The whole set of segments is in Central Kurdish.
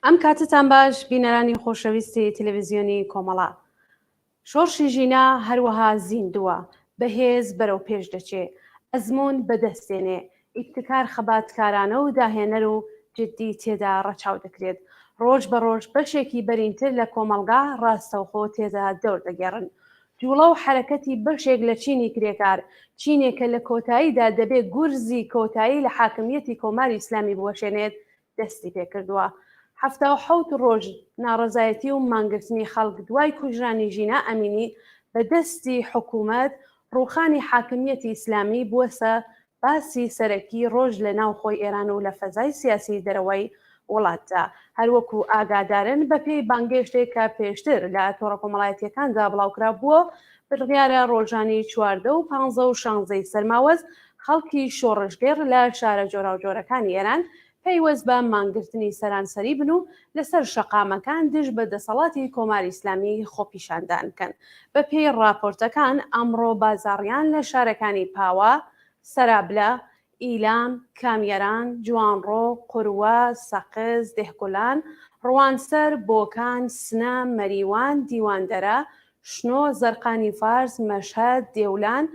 ئەم کاتتان باش بینەرانی خۆشەویستی تەلەڤیزیۆنی کۆمەڵە. شۆڕشی ژینا هەروەها زیندووە، بەهێز بەرەو پێش دەچێ، ئەزموون بەدەست دێنێ، ئیبتکار خەباتکارانە و داهێنەر و جددی تێدا ڕەچاو دەکرێت. ڕۆژ بە ڕۆژ بەشێکی بەرینتر لە کۆمەڵگا ڕاستەوخۆ تێدا دەور دەگێڕن. جوڵە و حەرەکەتی بەشێک لە چینی کرێکار، چینێک کە لە کۆتاییدا دەبێ گورزی کۆتایی لە حاکمییەتی کۆماری ئیسلامی بوەشێنێت، دەستی پێکردووە. 77 ڕۆژ ناڕەزایەتی و مانگرتنی خەڵک دوای کوژرانی ژینا ئەمینی بە دەستی حکوومەت، ڕووخانی حاکمییەتی ئیسلامی بووەسە باسی سەرەکی ڕۆژ لە ناوخۆی ئێران و لە فەزای سیاسی دەرەوەی وڵاتدا. هەروەکو ئاگادارن بە پێی بانگێشتێک کە پێشتر لە تۆڕە کۆمەڵایەتییەکاندا بڵاوکرابووە، بڕیارە ڕۆژانی 14 و پانزە و شانزەی سەرماوەز خەڵکی شۆڕشگێڕ لە شارە جۆراوجۆرەکانی ئێران پەیوەست بە مانگرتنی سەرانسەری بن و لەسەر شەقامەکان دژ بە دەسەڵاتی کۆماری ئیسلامی خۆپیشاندان بکەن. بەپێی ڕاپۆرتەکان ئەمڕۆ بازاڕیان لە شارەکانی پاوە، سەرابلە، ئیلام، کامیەران، جوانڕۆ، قوروە، سەقز، دێهگولان، ڕوانسەر، بۆکان، سنە، مەریوان، دیواندەرە، شنۆ، زەرقانی فارس، مەشهەد، دێولان،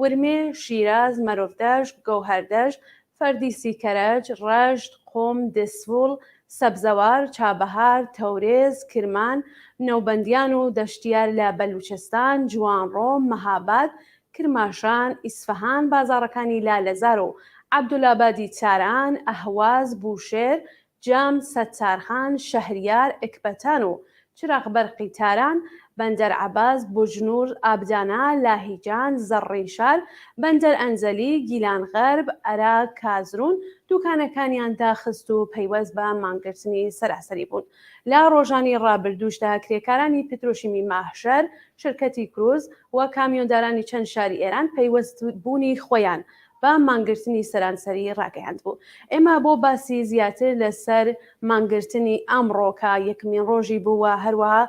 ورمێ، شیراز، مەرۆڤدەشت، گەوهەردەشت، فەردیسی کەرەج، ڕەشت، قوم، دێسفوڵ، سەبزەوار، چابەهار، تەورێز، کرمان، نەوبەندیان و دەشتیار لە بەلوچستان، جوانڕۆ، مەهاباد، کرماشان، ئیسفەهان، بازاڕەکانی لالەزار و عەبدولابادی تاران، ئەهواز، بوشێر، جام، سەتارخان، شەهریار، ئەکبەتان و چراغ بەرقی تاران، بەندەر عەباس، بوجنورد، ئابدانا، لاهیجان، زەڕینشار، بەندەر ئەنزەلی، گیلان غەرب، ئەراک، کازرون، دوکانەکانیان داخست و پەیوەست بە مانگرتنی سەراسەری بوون. لە ڕۆژانی ڕابردووشدا کرێکارانی پترۆشیمی ماهشەر، شرکەتی کروز، و کامیۆندارانی چەند شاری ئێران پەیوەست بوونی خۆیان بە مانگرتنی سەرانسەری ڕاگەیاندبوو. ئێمە بۆ باسی زیاتر لەسەر مانگرتنی ئەمڕۆ کە یەکمین ڕۆژی بوو و هەروەها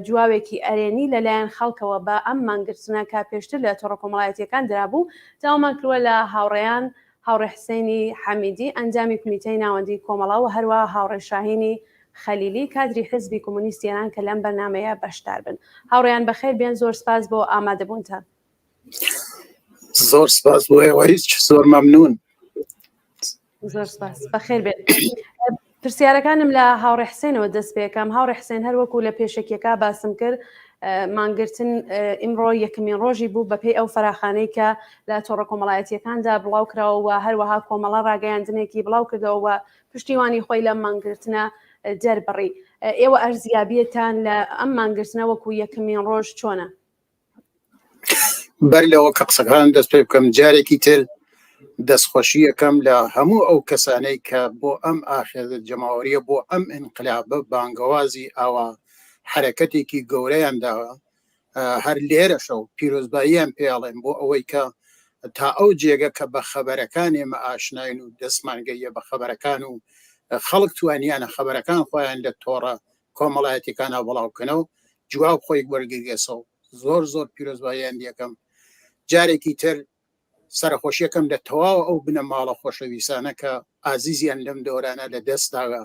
جواوێکی ئەرێنی لەلایەن خەڵکەوە بە ئەم مانگرتنە کە پێشتر لە تۆڕە کۆمەڵایەتییەکان درابوو، داوامان کردووە لە هاوڕێیان هاوڕێ حسێنی حەمیدی ئەندامی کومیتەی ناوەندی کۆمەڵە و هەروەها هاوڕێ شاهینی خەلیلی کادری حزبی کۆمۆنیستی ئێران کە لەم بەرنامەیە بەشدار بن. هاوڕێیان بەخێر بێن، زۆر سپاس بۆ ئامادەبوونتان. زۆر سپاس بۆ ئێوە هیچ زۆر مەمنون. زۆر سپاس بەخێر بێن. پرسیارەکانم لە هاوڕێ حسێنەوە دەست پێکەم هاوڕێ حسێن هەر وەکو لە پێشەکیەکە باسم کرد مانگرتن ئیمڕۆ یەکەمین ڕۆژی بوو بەپێی ئەو فەراخانەی کە لە تۆڕە کۆمەڵایەتیەکاندا بڵاو کراوە و هەروەها کۆمەڵە ڕاگەیاندنێکی بڵاو کردەوە و پشتیوانی خۆی لەم مانگرتنە دەربڕی ئێوە ئەرزیابیتان لە ئەم مانگرتنە وەکو یەکەمین ڕۆژ چۆنە؟ بەر لەوە کە قسەکانم دەست پێ بکەم جارێکی تر دەستخۆشیەکەم لە هەموو ئەو کەسانەی کە بۆ ئەم ئاخێزە جەماوەریە بۆ ئەم ئینقلابە بانگەوازی ئاوا حرەکەتێکی گەورەیان داوە هەر لێرەشە و پیرۆزباییان پێڵێن بۆ ئەوەی کە تا ئەو جێگە کە بە خەبەرەکان ئێمە ئاشناین و دەستمان گەیە بە خەبەرەکان و خەڵک توانیانە خەبەرەکان خۆیان لە تۆڕە کۆمەڵایەتیەکانا بڵاو بکەنەوە جواب خۆی وەرگرگەسەوە زۆر زۆر پیرۆزباییان یەکەم جارێکی تر سەرخۆشیەکەم لە تەواو ئەو بنەماڵە خۆشەویستانە کە ئازیزیان لەم دەورانە لە دەستداوە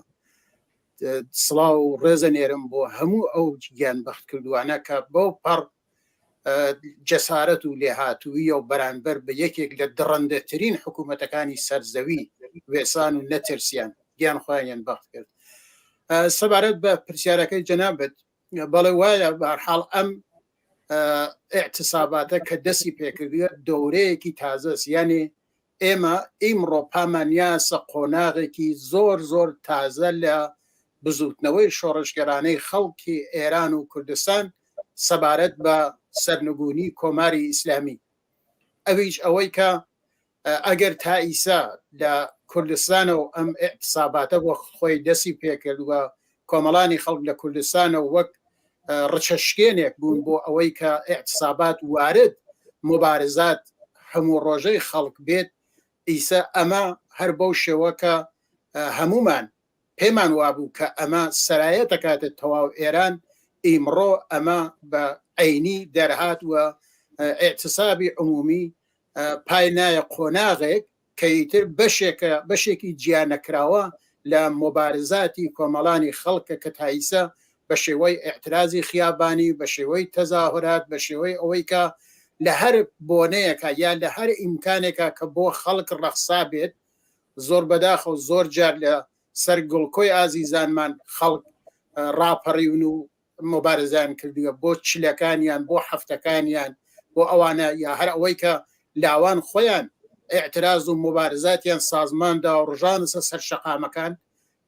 سڵاو و ڕێزە نێرم بۆ هەموو ئەو گیان بەخت کردوانە کە بەو پەڕ جەسارەت و لێهاتوویە و بەرانبەر بە یەکێک لە دڕندەترین حکوومەتەکانی سەرزەوی وێسان و نەترسیان گیان خۆیانیان بەخت کرد سەبارەت بە پرسیارەکەی جەنابت بەڵێ وایە بەرحاڵ ئەم اعتصاباتە کە دەستی پێکردووە دەورەیەکی تازەس یعنی ئێمە ئیمڕۆ پامان یاسە قۆناغێکی زۆر زۆر تازە لە بزوتنەوەی شۆڕشگەرانەی خەڵکی ئێران و کوردستان سەبارەت بە سەرنگونی کۆماری ئیسلامی ئەویش ئەوەی کە ئەگەر تا ئیسا لە کوردستانەوە ئەم ئیعتساباتە وەک خۆی دەستی پێکرد و کۆمەڵانی خەڵک لە کوردستانەوە وەک ڕچەشکێنێک بوون بۆ ئەوەی کە ئیعتسابات وارد مبارزات هەموو ڕۆژەی خەڵک بێت ئیسە ئەمە هەر بەو شێوە کە هەمومان پێمان وابوو کە ئەمە سەرایەت دەکاتە تەواو ئێران، ئیمڕۆ ئەمە بە عەینی دەرهات و ئیعتسابی عمومی پای نایە قۆناغێک کە ئیتر بەشێکە بەشێکی جیا نەکراوە لە موبارزاتی کۆمەڵانی خەڵکە کە تایسە بە شێوەی ئیعترازی خیابانی، بە شێوەی تەزاهورات، بە شێوەی ئەوەی کە لە هەر بۆنەیەکا یا لە هەر ئیمکانێکا کە بۆ خەڵک ڕەخسا بێت، زۆر بەداخەوە زۆر جار لە سەر گڵکۆی ئازیزانمان خەڵک ڕاپەڕیون و موبارزەیان کردووە بۆ چلەکانیان، بۆ حەفتەکانیان، بۆ ئەوانە یا هەر ئەوەی کە لاوان خۆیان ئیعتراز و موبارزاتیان سازمان دا و ڕژانسە سەر شەقامەکان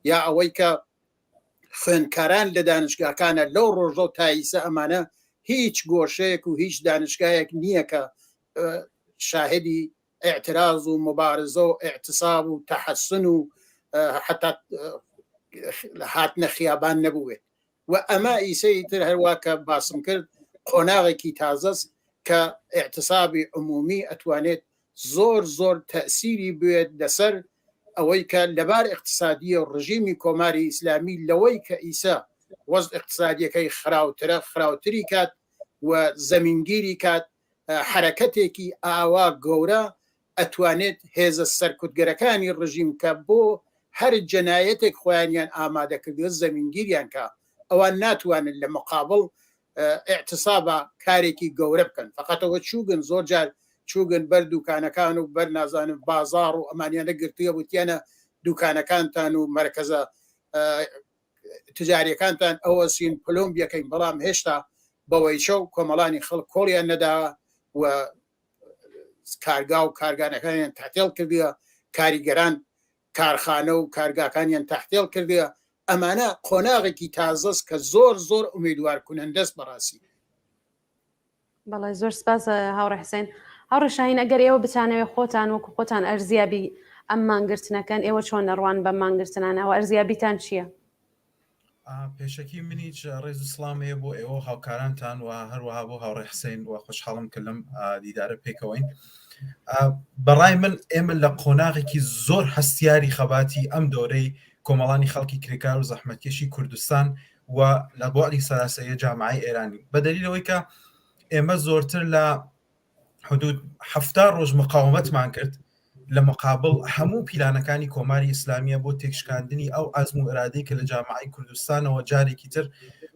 یا ئەوەی کە خوێندکاران لە دانشگاکانە لەو ڕۆژە و تایسە ئەمانە هیچ گۆشەیەک و هیچ دانشگایەک نییە کە شاهدی اعتراض و مبارزە و اعتصاب و تحسن و حتا هاتنە خیابان نەبووێت و ئەمە ئیسەی تر هەروا کە باسم کرد قۆناغێکی تازەس کە اعتصابی عمومی ئەتوانێت زۆر زۆر تەئسیری بوێت لەسەر ئەوەی کە لەبار ئیقتسادیە و ڕژیمی کۆماری ئیسلامی لەوەی کە ئیسە وەز ئیقتسادیەکەی خراوترە خراوتری کات و زەمینگیری کات حەرەکەتێکی ئاوا گەورە ئەتوانێت هێزە سەرکوتگەرەکانی ڕژیم کە بۆ هەر جەنایەتێک خۆیانیان ئامادە کردوە زەمینگیریان کا ئەوان ناتوانن لە مقابڵ ئیعتسابا کارێکی گەورە بکەن فەقەتەوە چووگن زۆر جار چووگن بەر دوکانەکان و بەر نازانم بازاڕ و ئەمانیانە گرتووە وتیانە دوکانەکانتان و مەرکەزە تجاریەکانتان ئەوەسین پلۆم یەکەین بەڵام هێشتا بەوەیچە و کۆمەڵانی خەڵک کۆڵیان نەداوە و کارگا و کارگانەکانیان تاتێڵ کردووە کاریگەران کارخانە و کارگاکانیان تەحتێڵ کردووە، ئەمانە قۆناغێکی تازەس کە زۆر زۆر ئومێدوار کونەندەس بەڕاستی. بەڵێ زۆر سپاس هاوڕێ حسێن. هاوڕێ شاهین ئەگەر ئێوە بتانەوێ خۆتان وەکو خۆتان ئەرزیابی ئەم مانگرتنەکەن ئێوە چۆن دەڕوان بەم مانگرتنانەوە ئەرزیابیتان چییە؟ پێشەکی منیش ڕێز و سڵام هەیە بۆ ئێوە و هاوکارانتان و هەروەها بۆ هاوڕێ حسین و خۆشحاڵم کە لەم دیدارە پێکەوەین بەڕای من ئێمە لە قۆناغێکی زۆر هەستیاری خەباتی ئەم دەورەی کۆمەڵانی خەڵکی کرێکار و زەحمەتکێشی کوردستان و لە بوعدی سەراسەریە جامعی ئێرانی بە دەلیلەوەی کە ئێمە زۆرتر لە حدود حەفتا ڕۆژ مقاومەتمان کرد لە مقابل هەموو پیلانەکانی کۆماری ئیسلامیە بۆ تێکشکاندنی ئەو عەزم و ئرادەی کە لە جامعەی کوردستانەوە جارێکی تر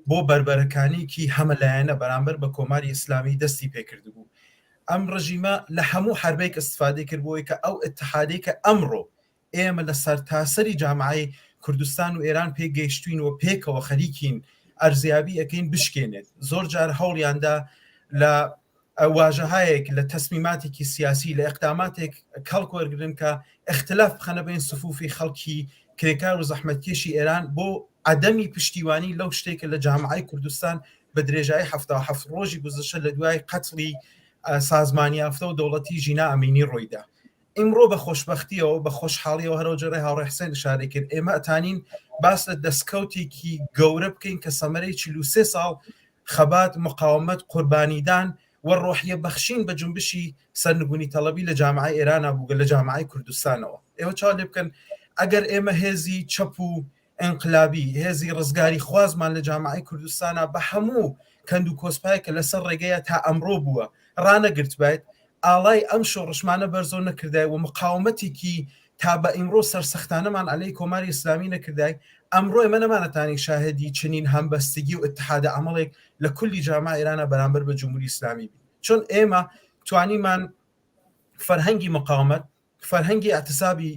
بۆ بەربەرەکانیکی هەمەلایەنە بەرامبەر بە کۆماری ئیسلامی دەستی پێکردبوو ئەم ڕژیمە لە هەموو حربێک استفادەی کرد بۆی کە ئەو اتحادەی کە ئەمڕۆ ئێمە لە سەرتاسەری جامعەی کوردستان و ئێران پێک گەیشتوین و پێکەوە خەریکین ئەرزیابی ئەەکەین بشکێنێت زۆر جار هەوڵیاندا لە واژەهایەک لە تەسمیماتێکی سیاسی لە ئەقداماتێک کەڵک وەرگن کە اختلاف بخەنە بین سفوفی خەڵکی کرێکار و زەحمەتکێشی ئێران بۆ عدەمی پشتیوانی لەو شتێکە لە جامعی کوردستان بە درێژایی 77 ڕۆژی گوزەشتە لە دوای قەتڵی سازمانی یافتە و دەوڵەتی ژینا ئەمینی ڕوویدا ئیمڕۆ بە خۆشبەختیەوە بە خۆشحاڵیەوە هەرەو جۆرەی هاوڕێ حسێن ئشارەی کرد ئێمە ئەتانین باس لە دەستکەوتێکی گەورە بکەین کە سەمەرەی 43 ساڵ خەبات مقاومەت قوربانیدان و ڕۆحیە بەخشین بە جنبشی سەرنگونی تەڵەبی لە جامعەی ئێرانە بووگە لە جامعەی کوردستانەوە ئێوە چاو لێ بکەن ئەگەر ئێمە هێزی چەپ و ئینقلابی، هێزی ڕزگاری خوازمان لە جامعەی کوردستانا بە هەموو کەند و کۆسپایەک کە لەسەر ڕێگەیە تا ئەمڕۆ بووە ڕانەگرتبایت، ئاڵای ئەم شۆڕشمانە بەرزەو نەکردای و مقاومەتێکی تا بە ئیمڕۆ سەرسەختانەمان عەلەی کۆماری ئیسلامی نەکردای، ئەمڕۆ ئێمە نەمانەتانی شاهێدی چنین هەمبەستگی و ئیتحادە عەمەڵێک لە کولی جامعە ئێرانا بەرامبەر بە جمهوری ئیسلامی بین. چون ئێمە توانیمان فەرهەنگی مقاومەت فەرهەنگی ئیعتسابی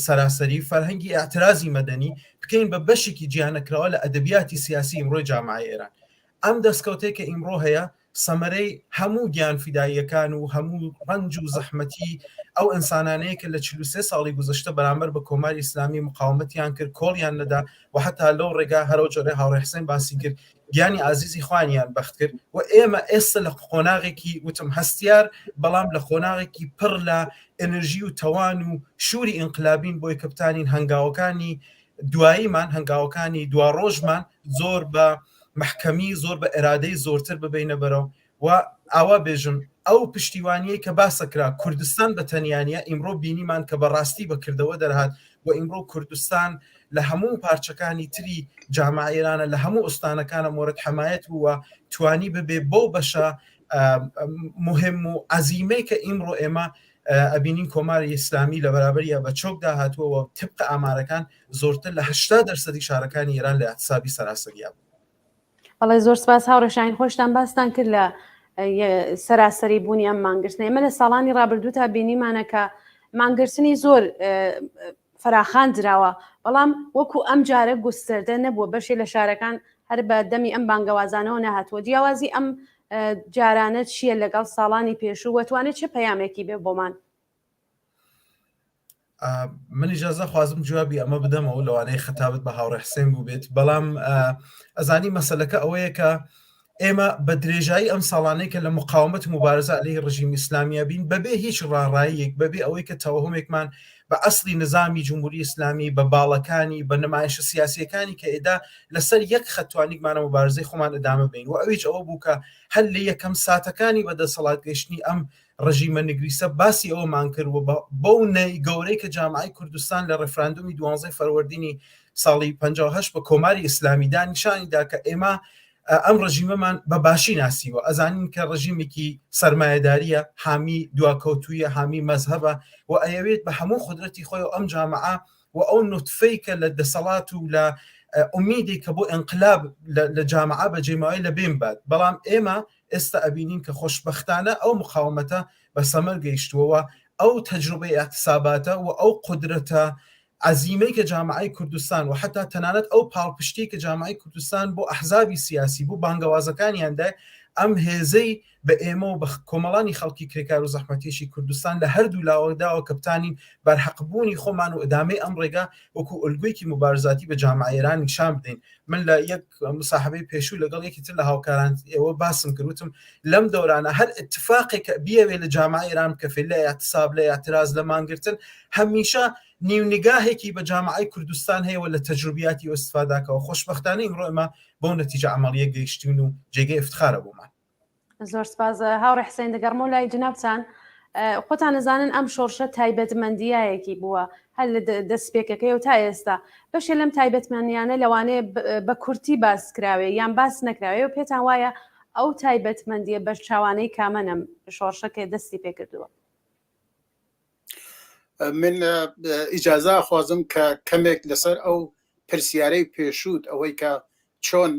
سەراسەری، فەرهەنگی ئیعترازی مەدەنی بکەین بە بەشێکی جیانەکراوە لە ئەدەبیاتی سیاسی ئیمڕۆی جامعەی ئێران. ئەم دەستکەوتەی کە ئیمڕۆ هەیە سەمەرەی هەموو گیان فیداییەکان و هەموو ڕەنج و زەحمەتی ئەو ئینسانانەیە کە لە 43 ساڵی گوزەشتە بەرامبەر بە کۆماری ئیسلامی مقاومەتیان کرد، کۆڵیان نەدا و حەتا لەو ڕێگا هەرەو جۆرەی هاوڕێ حسێن باسی کرد گیانی ئازیزی خوانیان بەخت کرد و ئێمە ئێستا لە قۆناغێکی وتم هەستیار بەڵام لە قۆناغێکی پڕ لە ئەنرژی و تەوان و شووری ئینقلابین بۆی کە بتانین هەنگاوەکانی دواییمان هەنگاوەکانی دواڕۆژمان زۆر بە محکەمی زۆر بە ئێرادەی زۆرتر ببینە بەرەو و ئاوا بێژم ئەو پشتیوانیەی کە باسەکرا کوردستان بە تەنیا نیە ئیمڕۆ بینیمان کە بە ڕاستی بە کردەوە دەرهات و ئیمڕۆ کوردستان لە هەموو پارچەکانی تری جامعە ئێرانە لە هەموو ئوستانەکانە مۆرد حەمایەت بووە توانی ببێ بەو بەشە مهم و عەزیمەی کە ئیمڕۆ ئێمە. ئەبینین کۆماری ئیسلامی لە بەرابەریا بە چۆکدا هاتووە و تبق ئامارەکان زۆرتر لە 80 دەرسەدی شارەکانی ئێران لە اعتصابی سەراسەریا بوو. بەڵێ زۆر سپاس هاوڕێ شاهین خۆشتان باستان کرد لە سەراسەری بوونی ئەم مانگرتنە ئێمە لە ساڵانی ڕابردوو تا بینیمانە کە مانگرتنی زۆر فراخان دراوە بەڵام وەکو ئەم جارە گوستەردە نەبووە بەشێ لە شارەکان هەر بە دەمی ئەم بانگەوازانەوە نەهاتووە جیاوازی ئەم جارانە چییە لەگەڵ ساڵانی پێشوو وەتوانێت چه پەیامێکی بێ بۆمان؟ من ئیجازە خوازم جوابی ئەمە بدەمەوە لەوانەیە خەتابت بە هاوڕێ حسێن بوو بێت بەڵام ئەزانی مەسلەکە ئەوەیە کە ئێمە بە درێژایی ئەم ساڵانەی کە لە مقاومەت مبارزە عەلەیهی ڕژیم ئیسلامیە بین بەبێ هیچ ڕاڕاییەک بەبێ ئەوەی کە تەوەهمێکمان بە ئەسلی نظامی جمهوری ئیسلامی بە باڵەکانی بە نمایشە سیاسیەکانی کە ئێدا لەسەر یەک خەتوانیکمانە مبارزەی خۆمان ئەدامە بین و ئەویش ئەوە بوو کە هەر لە یەکەم ساتەکانی بە دەسەڵات گەشتنی ئەم ڕژیمە نگریسە باسی ئەوەمان کرد و بەو نەی گەورەی کە جامعەی کوردستان لە ڕێفراندومی دوانزەی فەروەردینی ساڵی 58 بە کۆماری ئیسلامیدا نیشانی دا کە ئێمە ئەم ڕژیمەمان بە باشی ناسیوە ئەزانین کە ڕژیمێکی سەرمایەداریە حامی دواکەوتوویە حامی مەزهەبە و ئەیەوێت بە هەموو قودرەتی خۆی و ئەم جامعە و ئەو نوتفەی کە لە دەسەڵات و لە ئومیدێک کە بۆ ئینقلاب لە جامعە بەجێماوەی لە بێن بات بەڵام ئێمە ئێستا ئەبینین کە خۆشبەختانە ئەو مقاومەتە بە سەمەر گەیشتووە و ئەو تەجروبەی ئیعتساباتە و ئەو قودرەتە عەزیمەی کە جامعەی کوردستان و حەتا تەنانەت ئەو پاڵپشتیەی کە جامعەی کوردستان بۆ ئەحزابی سیاسی بۆ بانگەوازەکانیان دای ئەم هێزەی بە ئێمە و بە کۆمەڵانی خەڵکی کرێکار و زەحمەتکێشی کوردستان لە هەردوو لاوە داوە کە بتانین بەرحەقبوونی خۆمان و ئدامەی ئەم ڕێگا وەکوو ئۆلگویەکی موبارزاتی بە جامعەی ئێران نیشان بدەین. من لە یەک مساحبەی پێشوو لەگەڵ یەکی تر لە هاوکاران ئێوە باسم کرد وتم لەم دەورانە هەر اتفاقێک کە بیەوێ لە جامعە ئێران بکەفێ لە اعتصاب لە اعتراض لە مانگرتن هەمیشە نیو نگاهێکی بە جامعەی کوردستان هەیە و لە تەجروبیاتی ئەو استفادەکەوە خۆشبەختانە ئیمڕۆ ئێمە بەو نەتیجە عەمەڵیە گەیشتوین و جێگەی افتخارە بۆمان. زۆر سپاس هاوڕێ حسێن دەگەڕمەوە لای جنابتان خۆتان نەزانن ئەم شۆڕشە تایبەتمەندیایەکی بووە هەر لە دەستپێکەکەی و تا ئێستا بەشێ لەم تایبەتمەندیانە لەوانەیە بە کورتی باس کراوێ یان باس نەکراوێ و پێتان وایە ئەو تایبەتمەندیە بەرچاوانەی کامەنەم شۆڕشەکە دەستی پێکردووە من ئیجازە خوازم کە کەمێک لەسەر ئەو پرسیارەی پێشووت ئەوەی کە چۆن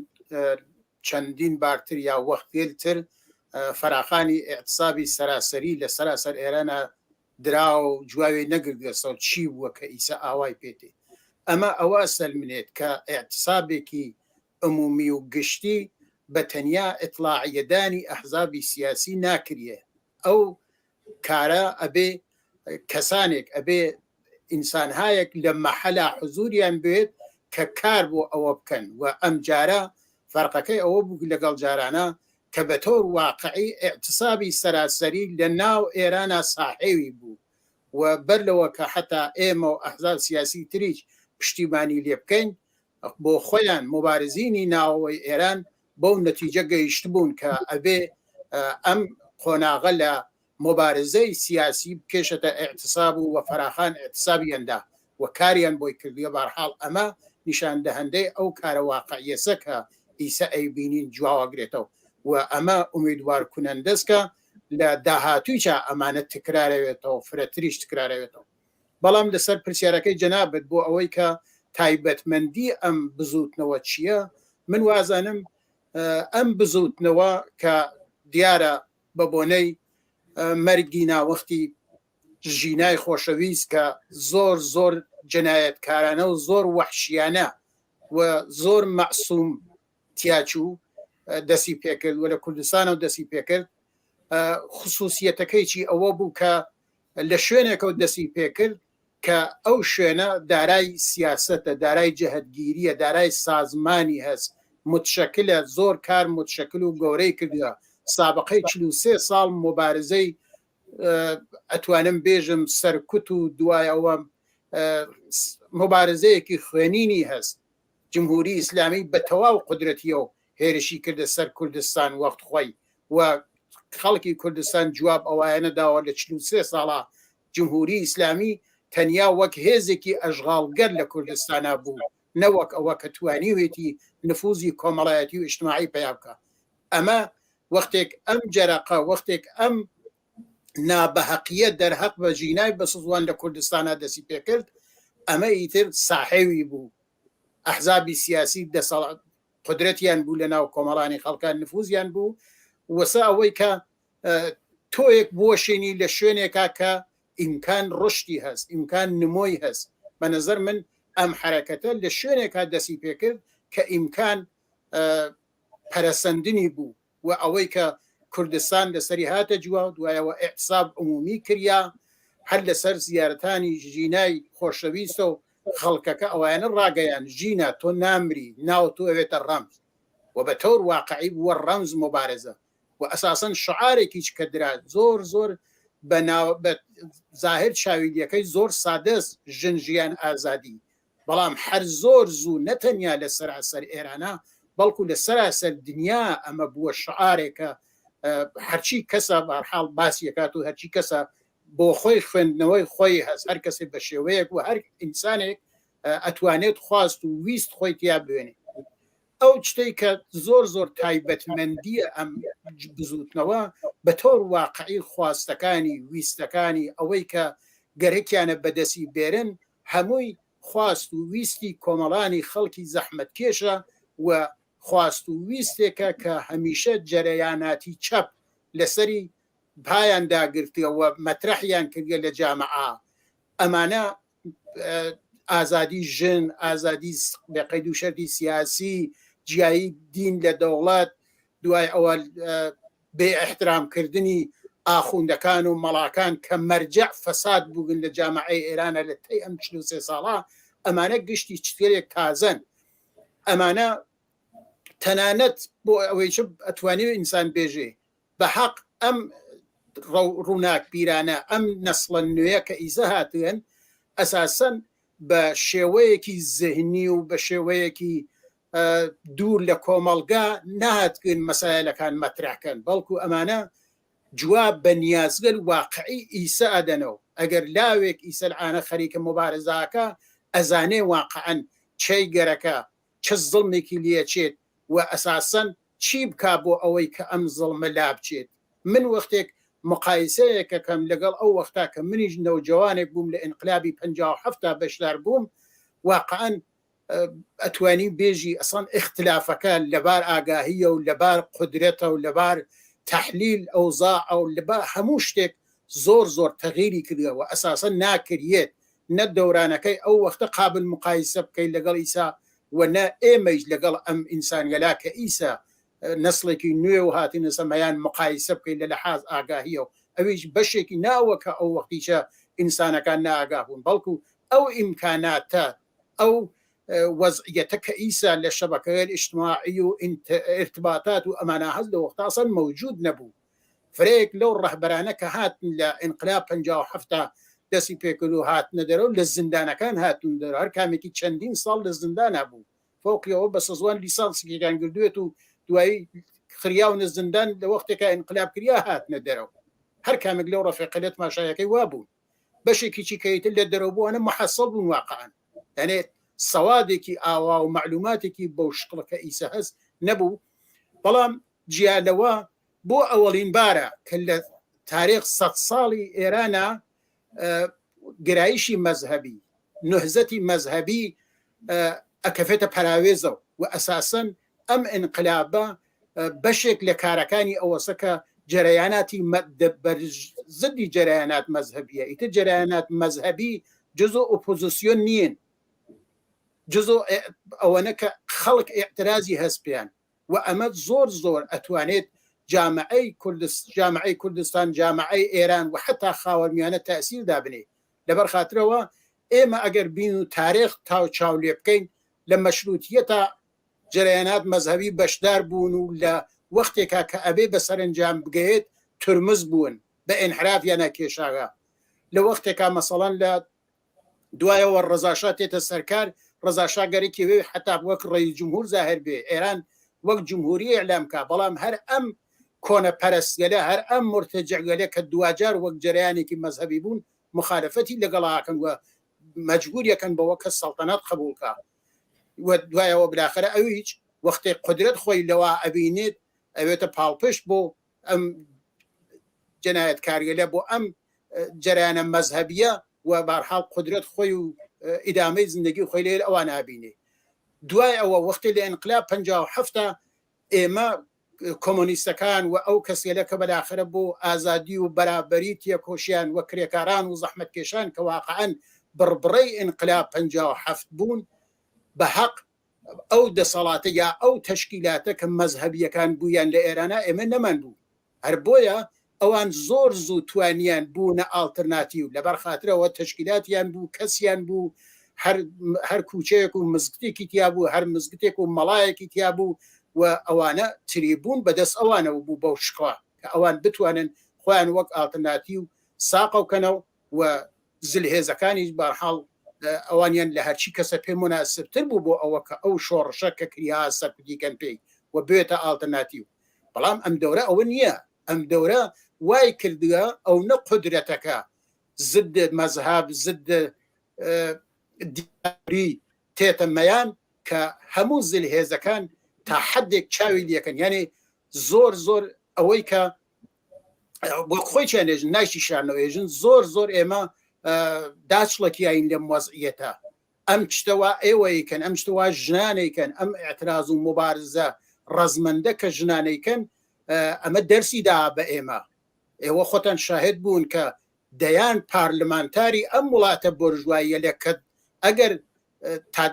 چەندین بارتر یا وەختێل تر فەراخانی ئیعتسابی سەراسەری لە سەراسەر ئێرانە دراوە و جواوێ نەگردگەسەوە چی بووە کە ئیسە ئاوای پێ تێ ئەمە ئەوە ئەسەلمنێت کە ئیعتسابێکی عمومی و گشتی بە تەنیا ئیتڵاعیەدانی ئەحزابی سیاسی ناکریێ ئەو کارە ئەبێ کەسانێک ئەبێ ئینسانهایەک لە مەحەلا حزوریان بێت کە کار بۆ ئەوە بکەن و ئەمجارە فەرقەکەی ئەوە بوو لەگەڵ جارانە کە بە تۆر واقعی ئیعتسابی سەراسەری لە ناو ئێرانا ساحێوی بوو و بەر لەوە کە حەتا ئێمە و ئەحزاب سیاسی تریش پشتیبانی لێ بکەین بۆ خۆیان موبارزینی ناوەوەی ئێران بەو نەتیجە گەیشتبوون کە ئەبێ ئەم قۆناغە لە موبارزەی سیاسی بکێشێتە ئیعتساب و وە فەراخان ئیعتسابیان دا و کاریان بۆی کردیە بارحاڵ ئەمە نیشان دەهەندەی ئەو کارە واقعیەسە کە ئیسە ئەیبینین جواوەگرێتەو و ئەمە ئومیدوار کونەندەس کە لە داهاتوویچا ئەمانە تکرارەوێتەوە فرەتریش تکرارەوێتەوە. بەڵام لەسەر پرسیارەکەی جەنابت بۆ ئەوەی کە تایبەتمەندی ئەم بزووتنەوە چییە من وازانم ئەم بزووتنەوە کە دیارە بە بۆنەی مەرگی ناوەختی ژینای خۆشەویست کە زۆر زۆر جەنایەتکارانە و زۆر وەحشیانە و زۆر مەعسوم تیاچوو دەسی پێکرد و لە کوردستانەوە دەسی پێکرد خصوصیەتەکەی چی ئەوە بوو کە لە شوێنێکەوە دەسی پێکرد کە ئەو شوێنە دارای سیاسەتە، دارای جەهەتگیرییە، دارای سازمانی هەس، متشەکلە، زۆر کار متشەکل و گەورەی کردوە، سابقەی 43 ساڵ موبارزەی ئەتوانم بێژم سەرکوت و دوای ئەوە موبارزەیەکی خوێنینی هەست. جمهوری ئیسلامی بە تەواو قودرەتیەو هێرشی کردە سەر کوردستان وەخت خوەی و خەڵکی کوردستان جواب ئەوایانە داوە لە 43 ساڵا جمهوری ئیسلامی تەنیا وەک هێزێکی ئەشغاڵگەر لە کوردستانا بوو نەوەک ئەوە کە توانیوێتی نفوزی کۆمەڵایەتی و ئیجتماعی پەیا بکا ئەمە وەختێک ئەم جەرەقە وەختێک ئەم. نابەهەقیە دەرهەق بە ژینای بەسزوان لە کوردستانا دەسی پێکرد ئەمە ئیتر ساحێوی بوو ئەحزابی سیاسی دەسەڵات قدرەتیان بوو لە ناو کۆمەڵانی خەڵکان نفوزیان بوو وەسە ئەوەی کە تۆیەک بوەشێنی لە شوێنێکا کە ئیمکان ڕشتی هەست ئیمکان نمۆی هەست بە نظر من ئەم حرەکەتە لە شوێنێکا دەسی پێکرد کە ئیمکان پەرەسەندنی بوو و ئەوەی کە کوردستان لەسەری هاتە جووا و دوایەوە ئیعتساب عمومی کریا هەر لەسەر زیارەتانی ژینای خۆشەویستە و خەڵکەکە ئەویانە ڕاگەیان ژینا تۆ نامری ناو تۆ ئەوێتە ڕەمز و بە تەور واقعی بووە ڕەمز مبارزە و ئەساسەن شعارێکیش کە درا زۆر زۆر بە ناو بە زاهر چاویلیەکەی زۆر سادەس ژن ژیان ئازادی بەڵام هەر زۆر زوو نەتەنیا لە سەراسەر ئێرانە بەڵکو لە سەراسەر دنیا ئەمە بووە شعارێکە هەرچی کەسە بەرحاڵ باسی ئەکات و هەرچی کەسە بۆ خۆی خوێندنەوەی خۆی هەست هەر کەسێ بە شێوەیەک و هەر ئینسانێک ئەتوانێت خواست و ویست خۆی تیا بوێنێ ئەو شتەی کە زۆر زۆر تایبەتمەندیە ئەم بزوتنەوە بە تۆر واقعی خواستەکانی ویستەکانی ئەوەی کە گەرەکیانە بەدەستی بێرن هەمووی خواست و ویستی کۆمەڵانی خەڵکی زەحمەتکێشە و خواست و ویستێکە کە هەمیشە جەرەیاناتی چەپ لەسەری پایان داگرتوە و مەترەحیان کردگە لە جامعە ئەمانە ئازادی ژن، ئازادی بێ قەید و شەرتی سیاسی، جیایی دین لە دەوڵەت، دوای ئەوە بێ ئیحترام کردنی ئاخوندەکان و مەڵاکان کە مەرجەع فەساد بووگن لە جامعەی ئێرانە لە تەی ئەم 43 ساڵە ئەمانە گشتی چتگەلێک تازەن ئەمانە تەنانەت بۆ ئەوەی چ ئەتوانی ئینسان بێژێ بە حەق ئەم ڕووناکبیرانە ئەم نەسڵە نوێیە کە ئیزە هاتوێن ئەساسەن بە شێوەیەکی زهنی و بە شێوەیەکی دوور لە کۆمەڵگا نەهاتگن مەسایلەکان مەترحکەن بەڵکو ئەمانە جواب بە نیازگەل واقعی ئیسە ئەدەنەوە ئەگەر لاوێک ئیسە العانە خەریکە موبارزاکە ئەزانێ واقعەن چەی گەرەکە چ زڵمێکی لێچێت و ئەساسەن چی بکا بۆ ئەوەی کە ئەم زڵمە لابچێت من وەختێک مقایسەیەک ئەکەم لەگەڵ ئەو وەختا کە منیش نەوجەوانێک بووم لە ئینقلابی 57 تا بەشدار بووم واقعا ئەتوانی بێژی ئەسڵەن ئیختلافەکە لەبار ئاگاهیە و لەبار قودرەتە و لەبار تەحلیل ئەوزاعە و لەبار هەموو شتێک زۆر زۆر تەغیری کردوە و ئەساسەن ناکریێت نە دەورانەکەی ئەو وەختە قابل مقایسە بکەی لەگەڵ ئیسا و نە ئێمەیش لەگەڵ ئەم ئینسانگەلا کە ئیسا نەسڵێکی نوێ و هاتینەسە مەیان مقایسە بکەی لە لەحاز ئاگاهیەوە ئەویش بەشێکی ناوە کە ئەو وەختیشە ئینسانەکان نائاگا بوون بەڵکو ئەو ئیمکاناتە ئەو وەزعیەتە کە ئیسا لە شەبەکەگەل ئیجتماعی و ئیرتباتات و ئەمانە هەس لە وەختا ئەسڵەن مەوجود نەبوو فرەیەک لەو ڕەهبەرانە کە هاتن لە ئینقلاب 57 دەستی پێکرد و هاتنە دەرەوە لە زیندانەکان هاتون دەرەوە هەر کامێکی چەندین ساڵ لە زیندانا بوو فەوقیەوە بە سەزوان لیسانسێکیان گردوێت و دوایی خریاونە زیندان لە وەختێکا ئینقلاب کریا هاتنە دەرەوە هەر کامێک لەو ڕەفیقە لێت ماشایەکەی وابوون بەشێکی چیکەیتر لە دەرەوە بووانە محەسەڵ بوون واقعا یعنی سەوادێکی ئاوا و معلوماتێکی بەو شکڵە کە ئیسە هەست نەبوو بەڵام جیا لەوە بۆ ئەوەڵین بارە کە لە تاریخ سە ساڵی ئێرانە گرایشی مەزهەبی نهزەتی مەزهەبی ئەکەفێتە پەراوێزەوە و ئەساسەن ئەم ئینقلابە بەشێک لە کارەکانی ئەوەسە کە جەرەیاناتی زدی جەرەیانات مەزهەبیە ئیتر جەرەیانات مەزهەبی جزء ئۆپۆزیسیۆن نین جزء ئەوەنە کە خەڵک ئیعترازی هەست پێیان و ئەمە زۆر زۆر ئەتوانێت جامعەی کوردست جامعەی کوردستان جامعەی ئێران و حتا خاوەرمیانە تەئسیر دابنێ لەبەر خاترەوە ئێمە ئەگەر بین و تارێخ تاو چاو لێ بکەین لە مەشروتیەتا جەرەیانات مەزهەبی بەشدار بوون و لە وەختێکا کە ئەبێ بە سەرەنجام بگەیێت ترمز بوون بە ئینحرافیانە کێشاوە لە وەختێکا مەسەڵەن لە دوایەوە ڕەزاشا تێتە سەرکار ڕەزاشا گەرەکی وێ حتا وەک ڕەئیس جمهور زاهر بێ ئێران وەک جمهوری ئیعلام کا بەڵام هەر ئەم کۆنە پەرستگەلە هەر ئەم مرتجعگەلە کە دواجار وەک جەرەیانێکی مەزهەبی بوون مخالفەتی لەگەڵا ئەکەن و مەجبور یەکەن بەوە کە سەڵتەنەت قبوڵ کا و دوایەوە بلاخرە ئەویچ وەختێک قدرەت خۆی لەوا ئەبینێت ئەوێتە پاڵپشت بۆ ئەم. جەنایەتکاریەلە بۆ ئەم جەرەیانە مەزهەبیە و بارحاڵ قودرەت خۆی و ئیدامەی زندگی خۆی لێر ئەوان ئابینێ دوای ئەوە وەختی لە ئینقلاب 57 ئێمە کۆمۆنیستەکان و ئەو کەسێلە کە بەلاخرە بۆ ئازادی و بەرابەری تێکۆشیان و کرێکاران و زەحمەتکێشان کە واقعەن بڕبڕەی ئینقلاب 57 بوون بە حەق ئەو دەسەڵاتە یا ئەو تەشکیلاتە کە مەزهەبیەکان بوویان لە ئێرانە ئێمە نەمان بوو هەر بۆیە ئەوان زۆر زوو توانیان بوونە ئاڵترناتیو لەبەر خاترەوە تەشکیلاتیان بوو کەسیان بوو هەر هەر کوچەیەک و مزگتێکی تیا بوو هەر مزگتێک و مەڵایەکی تیا بوو و ئەوانە تریبوون بەدەست ئەوانەوە بوو بەو شکڵە کە ئەوان بتوانن خۆیان وەک ئاڵترناتیو ساقەوکەنەوە و زلهێزەکانیش بەرحاڵ ئەوانیان لە هەرچی کەسە پێ مناسبتر بوو بۆ ئەوە کە ئەو شۆڕشە کە کریا سەرکوتی کەن پێی و بێتە ئاڵترناتیو بەڵام ئەم دەورە ئەوە نییە ئەم دەورە وای کردووە ئەو نە قودرەتەکە زد مەزهەب زد دیاری تێتە مەیان کە هەموو زلهێزەکان تا حدێک چاوی لەکەن یعنی زۆر زۆر ئەوەی کە وەک خۆی چێنێژن نایشی شارنەوەێژن زۆر زۆر ئێمە داچڵەکیین لەم وەزعیەتە ئەم شتەوە ئێوەیکەن ئەم شتەوە ژنانەیکەن ئەم اعتراز و مبارزە ڕەزمەندە کە ژنانەیکەن ئەمە دەرسی دا بە ئێمە ئێوە خۆتان شاهد بوون کە دەیان پارلمانتاری ئەم وڵاتە بۆرژواییە لە کە ئەگەر تا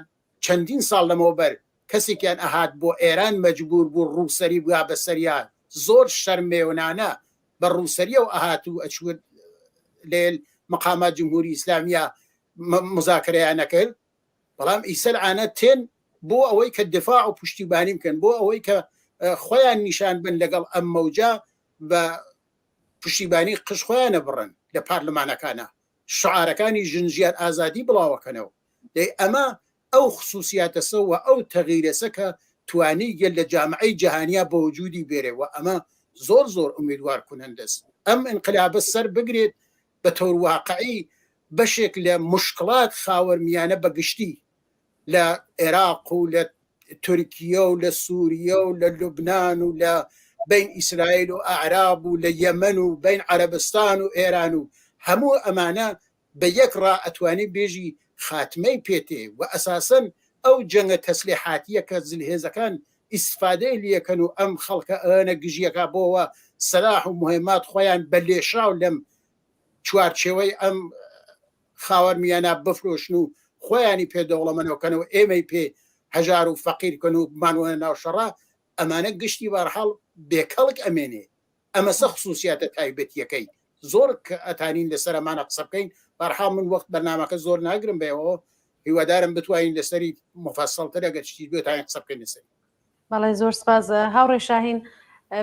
چەندین ساڵ لەمەوبەر کەسێکیان ئەهات بۆ ئێران مەجبور بوو ڕووسەری بوا بەسەریا زۆر شەرمێونانە بە ڕووسەریەوە ئەهات و ئەچوو لێل مقامات جمهوری ئیسلامیە مزاکرەیان نەکرد بەڵام ئیسەر ئانە تێن بۆ ئەوەی کە دفاع و پشتیبانی بکەن بۆ ئەوەی کە خۆیان نیشان بن لەگەڵ ئەم مەوجە بە پشتیبانی قژ خۆیانە بڕن لە پارلمانەکانە شعارەکانی ژن ژیان ئازادی بڵاوەکەنەوە دەی ئەمە ئەو خسوسیاتەسە و ئەو تەغیرەسە کە توانی گەل لە جامعەی جەهانیا بە وجودی بێرێ و ئەمە زۆر زۆر ئومیدوار کونەندەس ئەم ئینقلابە سەر بگرێت بە تەور واقعی بەشێک لە مشکڵات خاوەرمیانە بە گشتی لە عێراق و لە تورکیە و لە سووریە و لە لوبناان و لە بین ئیسرائیل و ئەعراب و لە یەمەن و بین عەرەبستان و ئێران و هەموو ئەمانە بە یەک ڕا ئەتوانی بێژی خاتمەی پێ تێ و ئەساسەن ئەو جەنگە تەسلیحاتیە کە زلهێزەکان ئیستفادەی لیەکەن و ئەم خەڵکە ئەەنە گژیەکا بۆوە سەلاح و مهمات خۆیان بە لێشاو لەم چوارچێوەی ئەم خاوەرمیانە بفرۆشن و خۆیانی پێ دەوڵەمەنەوەکەن و ئێمەی پێ هەژار و فەقیر کەن و بمانوەنە ناو شەڕا ئەمانە گشتی بارحاڵ بێکەڵک ئەمێنێ ئەمەسە خسوسیاتە تایبەتیەکەی زۆر کە ئەتانین لەسەر ئەمانە قسە بکەین بەرحاڵ من وەخت بەرنامەکە زۆر ناگرم بەوە هیوادارم بتوانین لەسەری مفەسەڵتر ئەگەر شتی بێتانین قسە بکەین لەسەری. بەڵێ زۆر سپاس هاوڕێ شاهین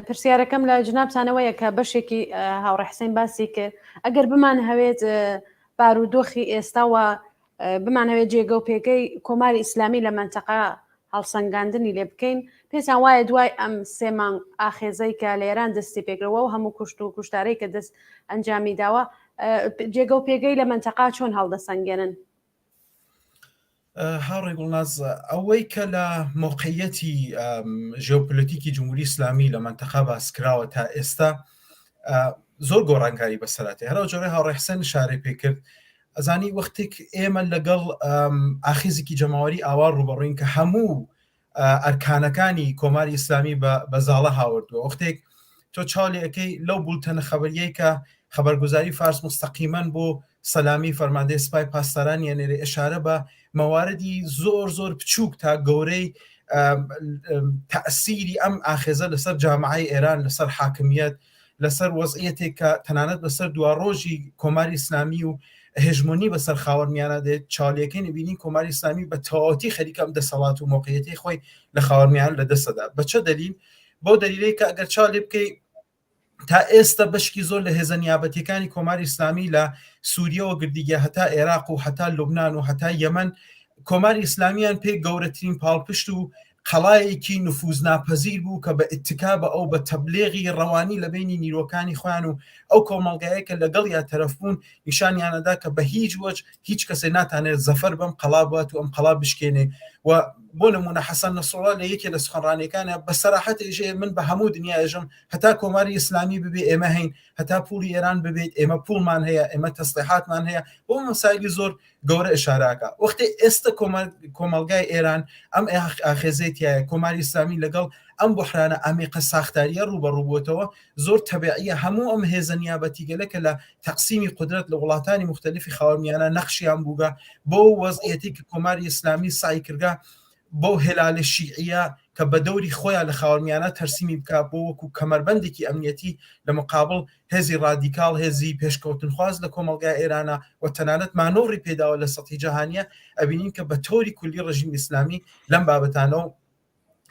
پرسیارەکەم لە جنابتانەوەیە کە بەشێکی هاوڕێ حسین باسی کرد ئەگەر بمان هەوێت بارودۆخی ئێستاوە بمانەوێت جێگە و پێگەی کۆماری ئیسلامی لە مەنتەقە هەڵسەنگاندنی لێ بکەین، پێتان وایە دوای ئەم سێ مانگ ئاخێزەی کە لە ئێران دەستی پێکردوە و هەموو کوشت و کوشتارەی کە دەست ئەنجامی داوە، جێگە و پێگەی لە مەنتەقە چۆن هەڵدەسەنگێنن؟ هاوڕێ گوڵناز، ئەوەی کە لە مەوقعیەتی ژێۆپۆلەتیکی جمهوری ئیسلامی لە مەنتەقە باس کراوە تا ئێستا زۆر گۆڕانکاری بەسەراتێ هەرەو جۆرە هاوڕێ حسێن شارەی پێکرد ئەزانی وەختێک ئێمە لەگەڵ ئاخیزێکی جەماوەری ئاوا ڕوبەڕوین کە هەموو ئەرکانەکانی کۆماری ئیسلامی بە زاڵە هاوردووە وەختێک تۆ چاولێەکەی لەو بولتەنە خەبەریەی کە خەبەرگوزاری فارس مستەقیمەن بۆ سەلامی فەرماندەی سپای پاسداران یەنێرێ ئشارە بە مەواردی زۆر زۆر بچووک تا گەورەی تەسیری ئەم ئاخێزە لەسەر جامعی ئێران لەسەر حاکمیت لەسەر وەزعیەتێک کە تەنانەت بەسەر دواڕۆژی کۆماری ئیسلامی و هێژمۆنی بەسەر خاوەرمیانە دێت چاالەکەی نبینین کۆماری ئیسلامی بە تەواوەتی خەریکە ئەم دەسەڵات و مۆقعیەتی خۆی لە خاوەرمیان لە دەستەدا بە چە دەلیل بەو دەلیلەی کە ئەگەر چاو لێ بکەی تا ئێستا بەشکی زۆر لە هێزە نیابەتیەکانی کۆماری ئیسلامی لە سووریەوە گردیگە هەتا عێراق و هەتا لوبناان و هەتا یەمەن کۆماری ئیسلامیان پێ گەورەترین پاڵپشت و قەڵایەکی نفوزناپەزیر بوو کە بە ئیتکا بە ئەو بە تەبلێغی ڕەوانی لە بەینی نیرۆکانی خۆیان و ئەو کۆمەڵگایە کە لەگەڵیا تەرەف بوون نیشانیانەدا کە بە هیچ وەج هیچ کەسێ ناتانێت زەفەر بەم قەڵا بات و ئەم قەڵا بشکێنێ و. بۆ نمونە حەسەن نەسڕڵا لە یەکێ لە سخەنڕانیەکانە بە سەراحەت ئێژێ من بە هەموو دنیا ئێژم هەتا کۆماری ئیسلامی ببێ ئێمە هەین هەتا پوڵی ئێران ببێت ئێمە پوڵمان هەیە ئێمە تەسلیحاتمان هەیە بۆ مەسایلی زۆر گەورە ئشاراکە وەختی ئێستا کۆمەڵگای ئێران ئەم ئاخێزەی تایە کۆماری ئیسلامی لەگەڵ ئەم بحرانە عمیقە ساختاریە ڕوبەڕوو بووەتەوە زۆر تەبعیە هەموو ئەم هێزە نیابەتیگەلە کە لە تەقسیمی قودرەت لە وڵاتانی مختلفی خاوەرمیانە نەخشیان بووگە بۆ وەزعیەتی کە کۆماری ئیسلامی سعی کردگە بەو هێلالە شیعیە کە بە دەوری خۆیان لە خاوەرمیانە تەرسیمی بکە بۆ وەکو کەمەربەندێکی ئەمنیەتی لە مقابل هێزی ڕادیکاڵ هێزی پێشکەوتنخواز لە کۆمەڵگای ئێرانە و تەنانەت مانۆڕی پێداوە لە سەتحی جەهانیە ئەبینین کە بە تۆری کولی ڕژیمی ئیسلامی لەم بابەتانە و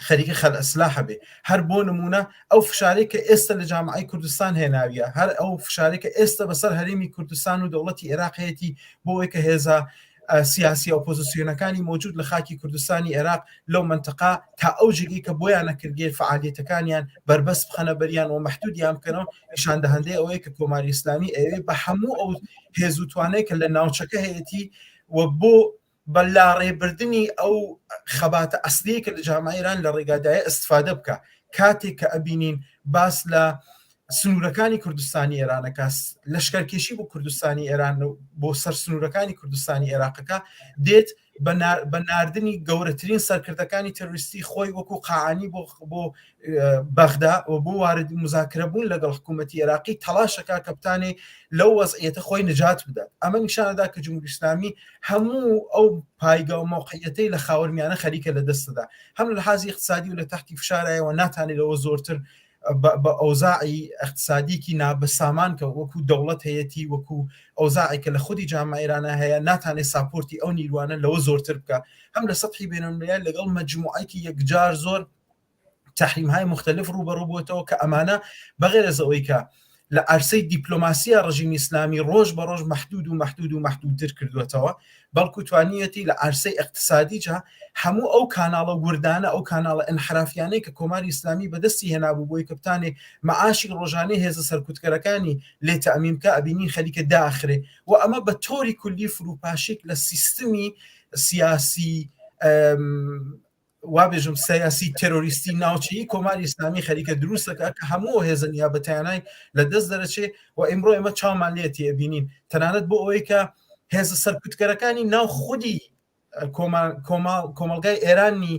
خەریکە خەلع سلاحە بێ هەر بۆ نمونە ئەو فشارەی کە ئێستا لە جامعی کوردستان هێناویە هەر ئەو فشارەی کە ئێستا بەسەر هەرێمی کوردستان و دەوڵەتی عێراق هەیەتی بۆ ئەوەی کە هێزە سیاسی ئۆپۆزیسیۆنەکانی موجود لە خاکی کوردستانی عێراق لەو منتەقا تا ئەو جێگەی کە بۆیان نەکردگێ فعالیەتەکانیان بەربەست بخەنە بەریان و مەحدودیان بکەنەوە نیشاندەهەندەی ئەوەیە کە کۆماری ئیسلامی ئەوێ بە هەموو ئەو هێز و توانای کە لە ناوچەکە هەیەتی و بۆ بە لاڕێبردنی ئەو خەباتە ئەسلیەی کە لە جامعەی ئێران لە ڕێگادایە ئیستفادە بکا. کاتێک کە ئەبینین باس لە سنوورەکانی کوردستانی ئێرانەکە لەشکرکێشی بۆ کوردستانی ئێران بۆ سەر سنوورەکانی کوردستانی عێراقەکە دێت بە ناردنی گەورەترین سەرکردەکانی تەرۆریستی خۆی وەکو قاعانی بۆ بۆ بەغدا و بۆ وارد مزاکرە بوون لەگەڵ حکوومەتی عێراقی تەلاشەکە کە بتانێ لەو وەزعیەتە خۆی نجات بدات ئەمە نیشانەدا کە جمهوری ئیسلامی هەموو ئەو پایگا و مەوقعیەتەی لە خاوەرمیانە خەریکە لە دەستدا هەم لە حازی اقتصادی و لە تەحتی فشارایەوە ناتانێت لەوە زۆرتر بە ئەوزاعی اقتصادیکی نابەسامان کە وەکو دەوڵەت هەیەتی وەکو ئەوزاعی کە لە خودی جامعە ئێرانە هەیە ناتانێت ساپۆرتی ئەو نیروانە لەوە زۆرتر بکە هەم لە سەتحی بینەلملەل لەگەڵ مەجموعەیەکی یەکجار زۆر تحریم های مختلف ڕوبەڕوو بووەتەوە کە ئەمانە بەغێرەز ئەوەی کە لە عرسەی دیپلۆماسیە ڕژیمی ئیسلامی ڕۆژ بە ڕۆژ محدود و محدود و محدودتر کردوێتەوە بەڵکو توانیەتی لە عرسەی اقتصادیجا هەموو ئەو کاناڵە وردانە ئەو کاناڵە انحرافیانەی کە کۆماری ئیسلامی بەدەستی هێنابوو بۆی کە بتانێ معاشی ڕۆژانەی هێزە سەرکوتکەرەکانی لێ تەئمین بکا ئەبینین خەریکە داخرێ و ئەمە بە تۆری کولی فروپاشیک لە سیستمی سیاسی وا بێژم سیاسی تێرۆریستی ناوچەیی کۆماری ئیسلامی خەریکە دروستەکە کە هەموو هێزە نیابەتیانای لە دەست دەرەچێ و ئیمڕۆ ئێمە چاومان لێتی ئەبینین تەنانەت بۆ ئەوەی کە هێزە سەرکوتکەرەکانی ناو خودی کۆمەڵگای ئێرانی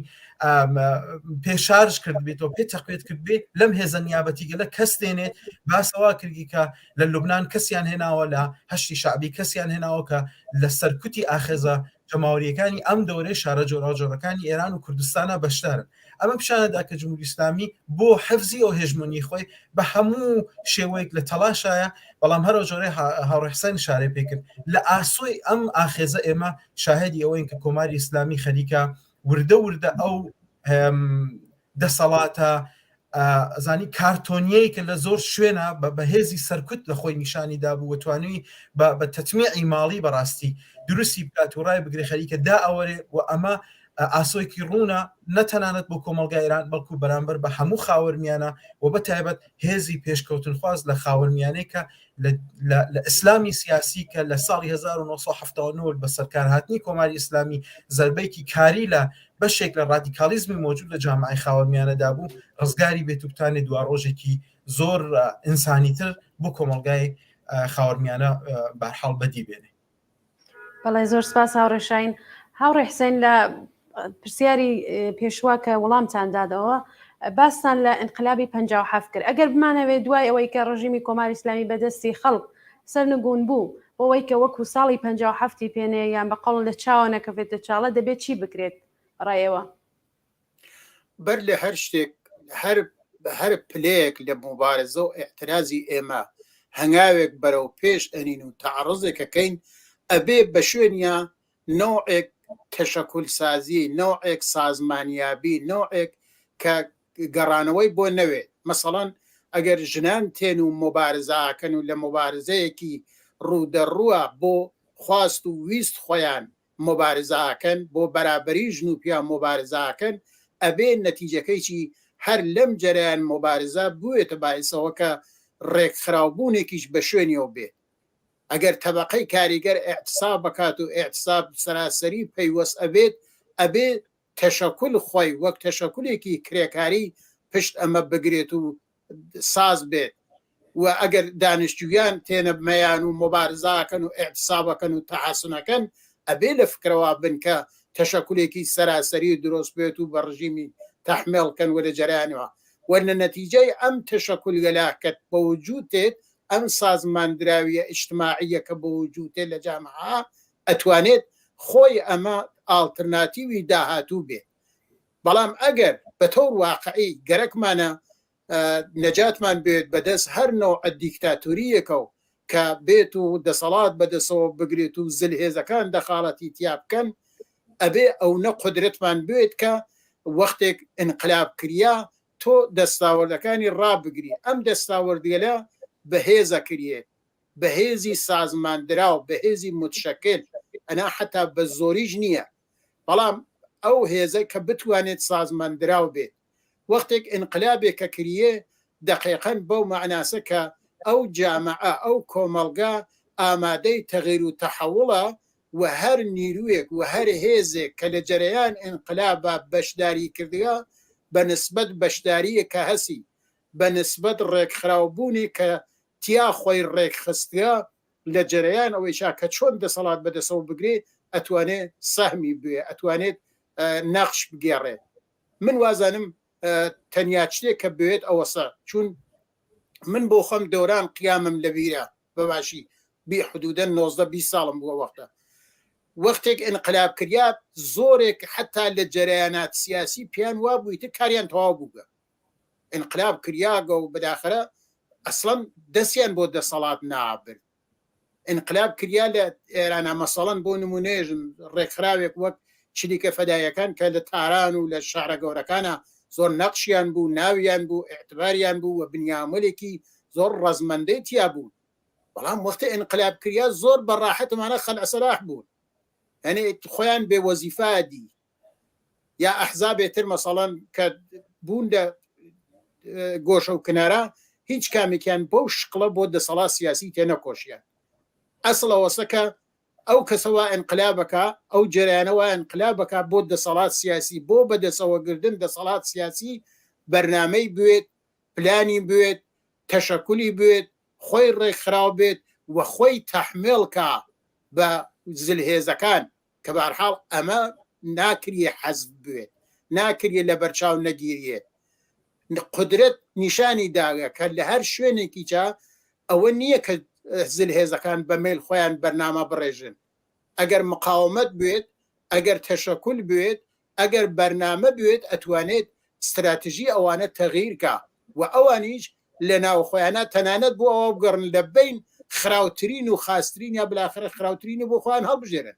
پێشارج کردبێتەوە پێ تەقوێت کردبێ لەم هێزە نیابەتیگەلە کەس دێنێت باسەوا کردی کە لە لوبناان کەسیان هێناوە لە هەشتی شعبی کەسیان هێناوە کە لە سەرکوتی ئاخێزە جەماوەریەکانی ئەم دەورەی شارە جۆراوجۆرەکانی ئێران و کوردستانە بەشدارن ئەمە پیشانەدا کە جمهوری ئیسلامی بۆ حفزی ئەو هێژمۆنی خۆی بە هەموو شێوەیەک لە تەلاشایە بەڵام هەرو جۆرەی هاوڕێ حسێن ئشارەی پێکرد لە ئاسۆی ئەم ئاخێزە ئێمە شاهدی ئەوەین کە کۆماری ئیسلامی خەریکە وردە وردە ئەو دەسەڵاتە زانی کارتۆنیەی کە لە زۆر شوێنە بە بەهێزی سەرکوت لە خۆی نیشانی دابوو و توانوی بە تەتمیعی ماڵی بەڕاستی دروستی بکات و ڕای بگرێ خەریکە دا ئەوەرێ و ئەمە ئاسۆیکی ڕوونە نە تەنانەت بۆ کۆمەڵگای ئێران بەڵکو بەرامبەر بە هەموو خاوەرمیانە و بە تایبەت هێزی پێشکەوتنخواز لە خاوەرمیانەی کە لە ئیسلامی سیاسی کە لە ساڵی 1970 بە سەرکارهاتنی کۆماری ئیسلامی زەربەیەکی کاری لە بەشێک لە ڕادیکالیزمی مۆجود لە جامعەی خاوەرمیانەدا بوو ڕزگاری بێت و بتانێت دواڕۆژێکی زۆر ئینسانیتر بۆ کۆمەڵگای خاوەرمیانە بارحاڵ بەدی بێنێ. بەڵێ زۆر سپاس هاوڕێ شاین. هاوڕێ حسێن لە پرسیاری پێشوا کە وەڵامتان دادەوە باستان لە ئینقلابی 57 کرد ئەگەر بمانەوێت دوای ئەوەی کە ڕژیمی کۆماری ئیسلامی بەدەستی خەڵک سەرنگون بوو بۆ ئەوەی کە وەکو ساڵی 57 پێنێ یان بە قەڵ لە چاوە نەکەوێتە چاڵە دەبێت چی بکرێت ڕای ئێوە؟ بەر لە هەر شتێک هەر هەر پلەیەک لە موبارزە و ئیعترازی ئێمە هەنگاوێک بەرەو پێش ئەنین و تەعەڕوزێک ئەکەین ئەبێ بە شوێنیا نەوعێک تەشەکول سازی، نەوعێک سازمانیابی، نەوعێک کە گەڕانەوەی بۆ نەوێت. مەسەڵەن ئەگەر ژنان تێن و موبارزە ئەکەن و لە موبارزەیەکی ڕوودەڕووە بۆ خواست و ویست خۆیان موبارزە ئەکەن، بۆ بەرابەری ژن و پیاو موبارزە ئەکەن، ئەبێ نەتیجەکەی چی هەر لەم جەرەیان موبارزە بوێتە بایسەوە کە ڕێکخراوبوونێکیش بە شوێنیەوە بێت. ئەگەر تەبەقەی کاریگەر ئیعتساب بکات و ئیعتساب سەراسەری پەیوەست ئەبێت، ئەبێ. تەشەکول خۆی وەک تەشەکولێکی کرێکاری پشت ئەمە بگرێت و ساز بێت و ئەگەر دانیشتویان تێنە مەیان و مۆبارزاکەن و ئیعتسابەکەن و تەحاسنەکەن ئەبێ لە فکرەوە بن کە تەشەکولێکی سەراسەری درۆست بێت و بە ڕژیمی تەحمێڵ کەن و لە جەرەیانەوە و لە نەتیجەی ئەم تەشەکولگەلە کە بە وجود تێت ئەم سازماندراویە ئیجتماعیە کە بە وجود تێت لە جامعە ئەتوانێت خۆی ئەمە ئاڵترناتیوی داهاتوو بێت بەڵام ئەگەر بە تەور واقعی گەرەکمانە نەجاتمان بێت بەدەست هەر نەوعە دیکتاتۆرییەکەو کە بێت و دەسەڵات بەدەسەوە بگرێت و زلهێزەکان دەخاڵەتی تیا بکەن ئەبێ ئەونە قودرەتمان بوێت کە وەختێک ئینقلاب کریا تۆ دەستاوەردەکانی ڕابگری ئەم دەستاوەردگەلە بەهێزە کریێت بە هێزی سازماندراو بە هێزی متشکل ئەنا حەتا بە زۆریش نییە بەڵام ئەو هێزە کە بتوانێت سازماندراو بێت وەختێک ئینقلابێک کە کریێ دەقیقەن بەو مەعناسە کە ئەو جامعە ئەو کۆمەڵگا ئامادەی تەغیر و تەحەوڵە و هەر نیروێک و هەر هێزێک کە لە جەرەیان ئینقلابا بەشداری کردگە بە نسبەت بەشداریێک کە هەسی بە نسبەت ڕێکخراو بوونێک کە تیا خۆی ڕێکخستگە لە جەرەیان ئەوەیشا کە چۆن دەسەڵات بەدەسەوە بگرێ ئەتوانێ سەهمی بوێ ئەتوانێت نەخش بگێڕێ من وازانم تەنیا شتێک کە بوێت ئەوەسە چون من بۆ خۆم دەوران قیامم لەبیرە بەباشی بی حدودەن 19 20 ساڵم بووە وەختە وەختێک ئینقلاب کریا زۆرێک حتا لە جەرەیانات سیاسی پێیان وابووی تر کاریان تەواو بووگە ئینقلاب کریاگە و بەداخرە ئەسڵەن دەستیان بۆ دەسەڵات نابرد ئینقلاب کریا لە ئێرانە مەسەڵەن بۆ نمونێژم ڕێکخراوێک وەک چریکە فەدایەکان کە لە تاران و لە شارە گەورەکانە زۆر نەقشیان بوو ناویان بوو ئیعتباریان بوو و بنیامەلێکی زۆر ڕەزمەندەی تیا بوو بەڵام وەختە ئینقلاب کریا زۆر بە ڕاحەتمانە خەلع سەلاح بوون یعنی خۆیان بێ وەزیفە دی یا ئەحزابێ تر مەسەڵەن کە بوون لە گۆشە و کنارە هیچ کامێکیان بەو شکڵە بۆ دەسەڵات سیاسی تێنەکۆشیان ئەسڵ ئەوەسە کە ئەو کەسەوە ئەنقلابەکە ئەو جەرانەوە ئەنقلابەکە بۆ دەسەڵات سیاسی بۆ بەدەسەوەگردن دەسەڵات سیاسی بەرنامەی بوێت پلانی بوێت تەشەکولی بوێت خۆی ڕێکخراو بێت و خۆی تەحمێڵکە بە زلهێزەکان کە بەهەرحاڵ ئەمە ناکریێ حەزف بوێت، ناکریێ لەبەرچاو نەگیریێت. قودرەت نیشانی داگە کە لە هەر شوێنێکیچا ئەوە نییە کە زلهێزەکان بە مەیل خۆیان بەرنامە بڕێژن. ئەگەر مقاومەت بوێت، ئەگەر تەشەکول بوێت، ئەگەر بەرنامە بوێت ئەتوانێت ستراتژی ئەوانە تەغییر کا و ئەوانیش لە ناوخۆیانا تەنانەت بۆ ئەوە بگەڕن لە بەین خراوترین و خاسترین یا بلاخرە خراوترینی بۆ خۆیان هەڵبژێرن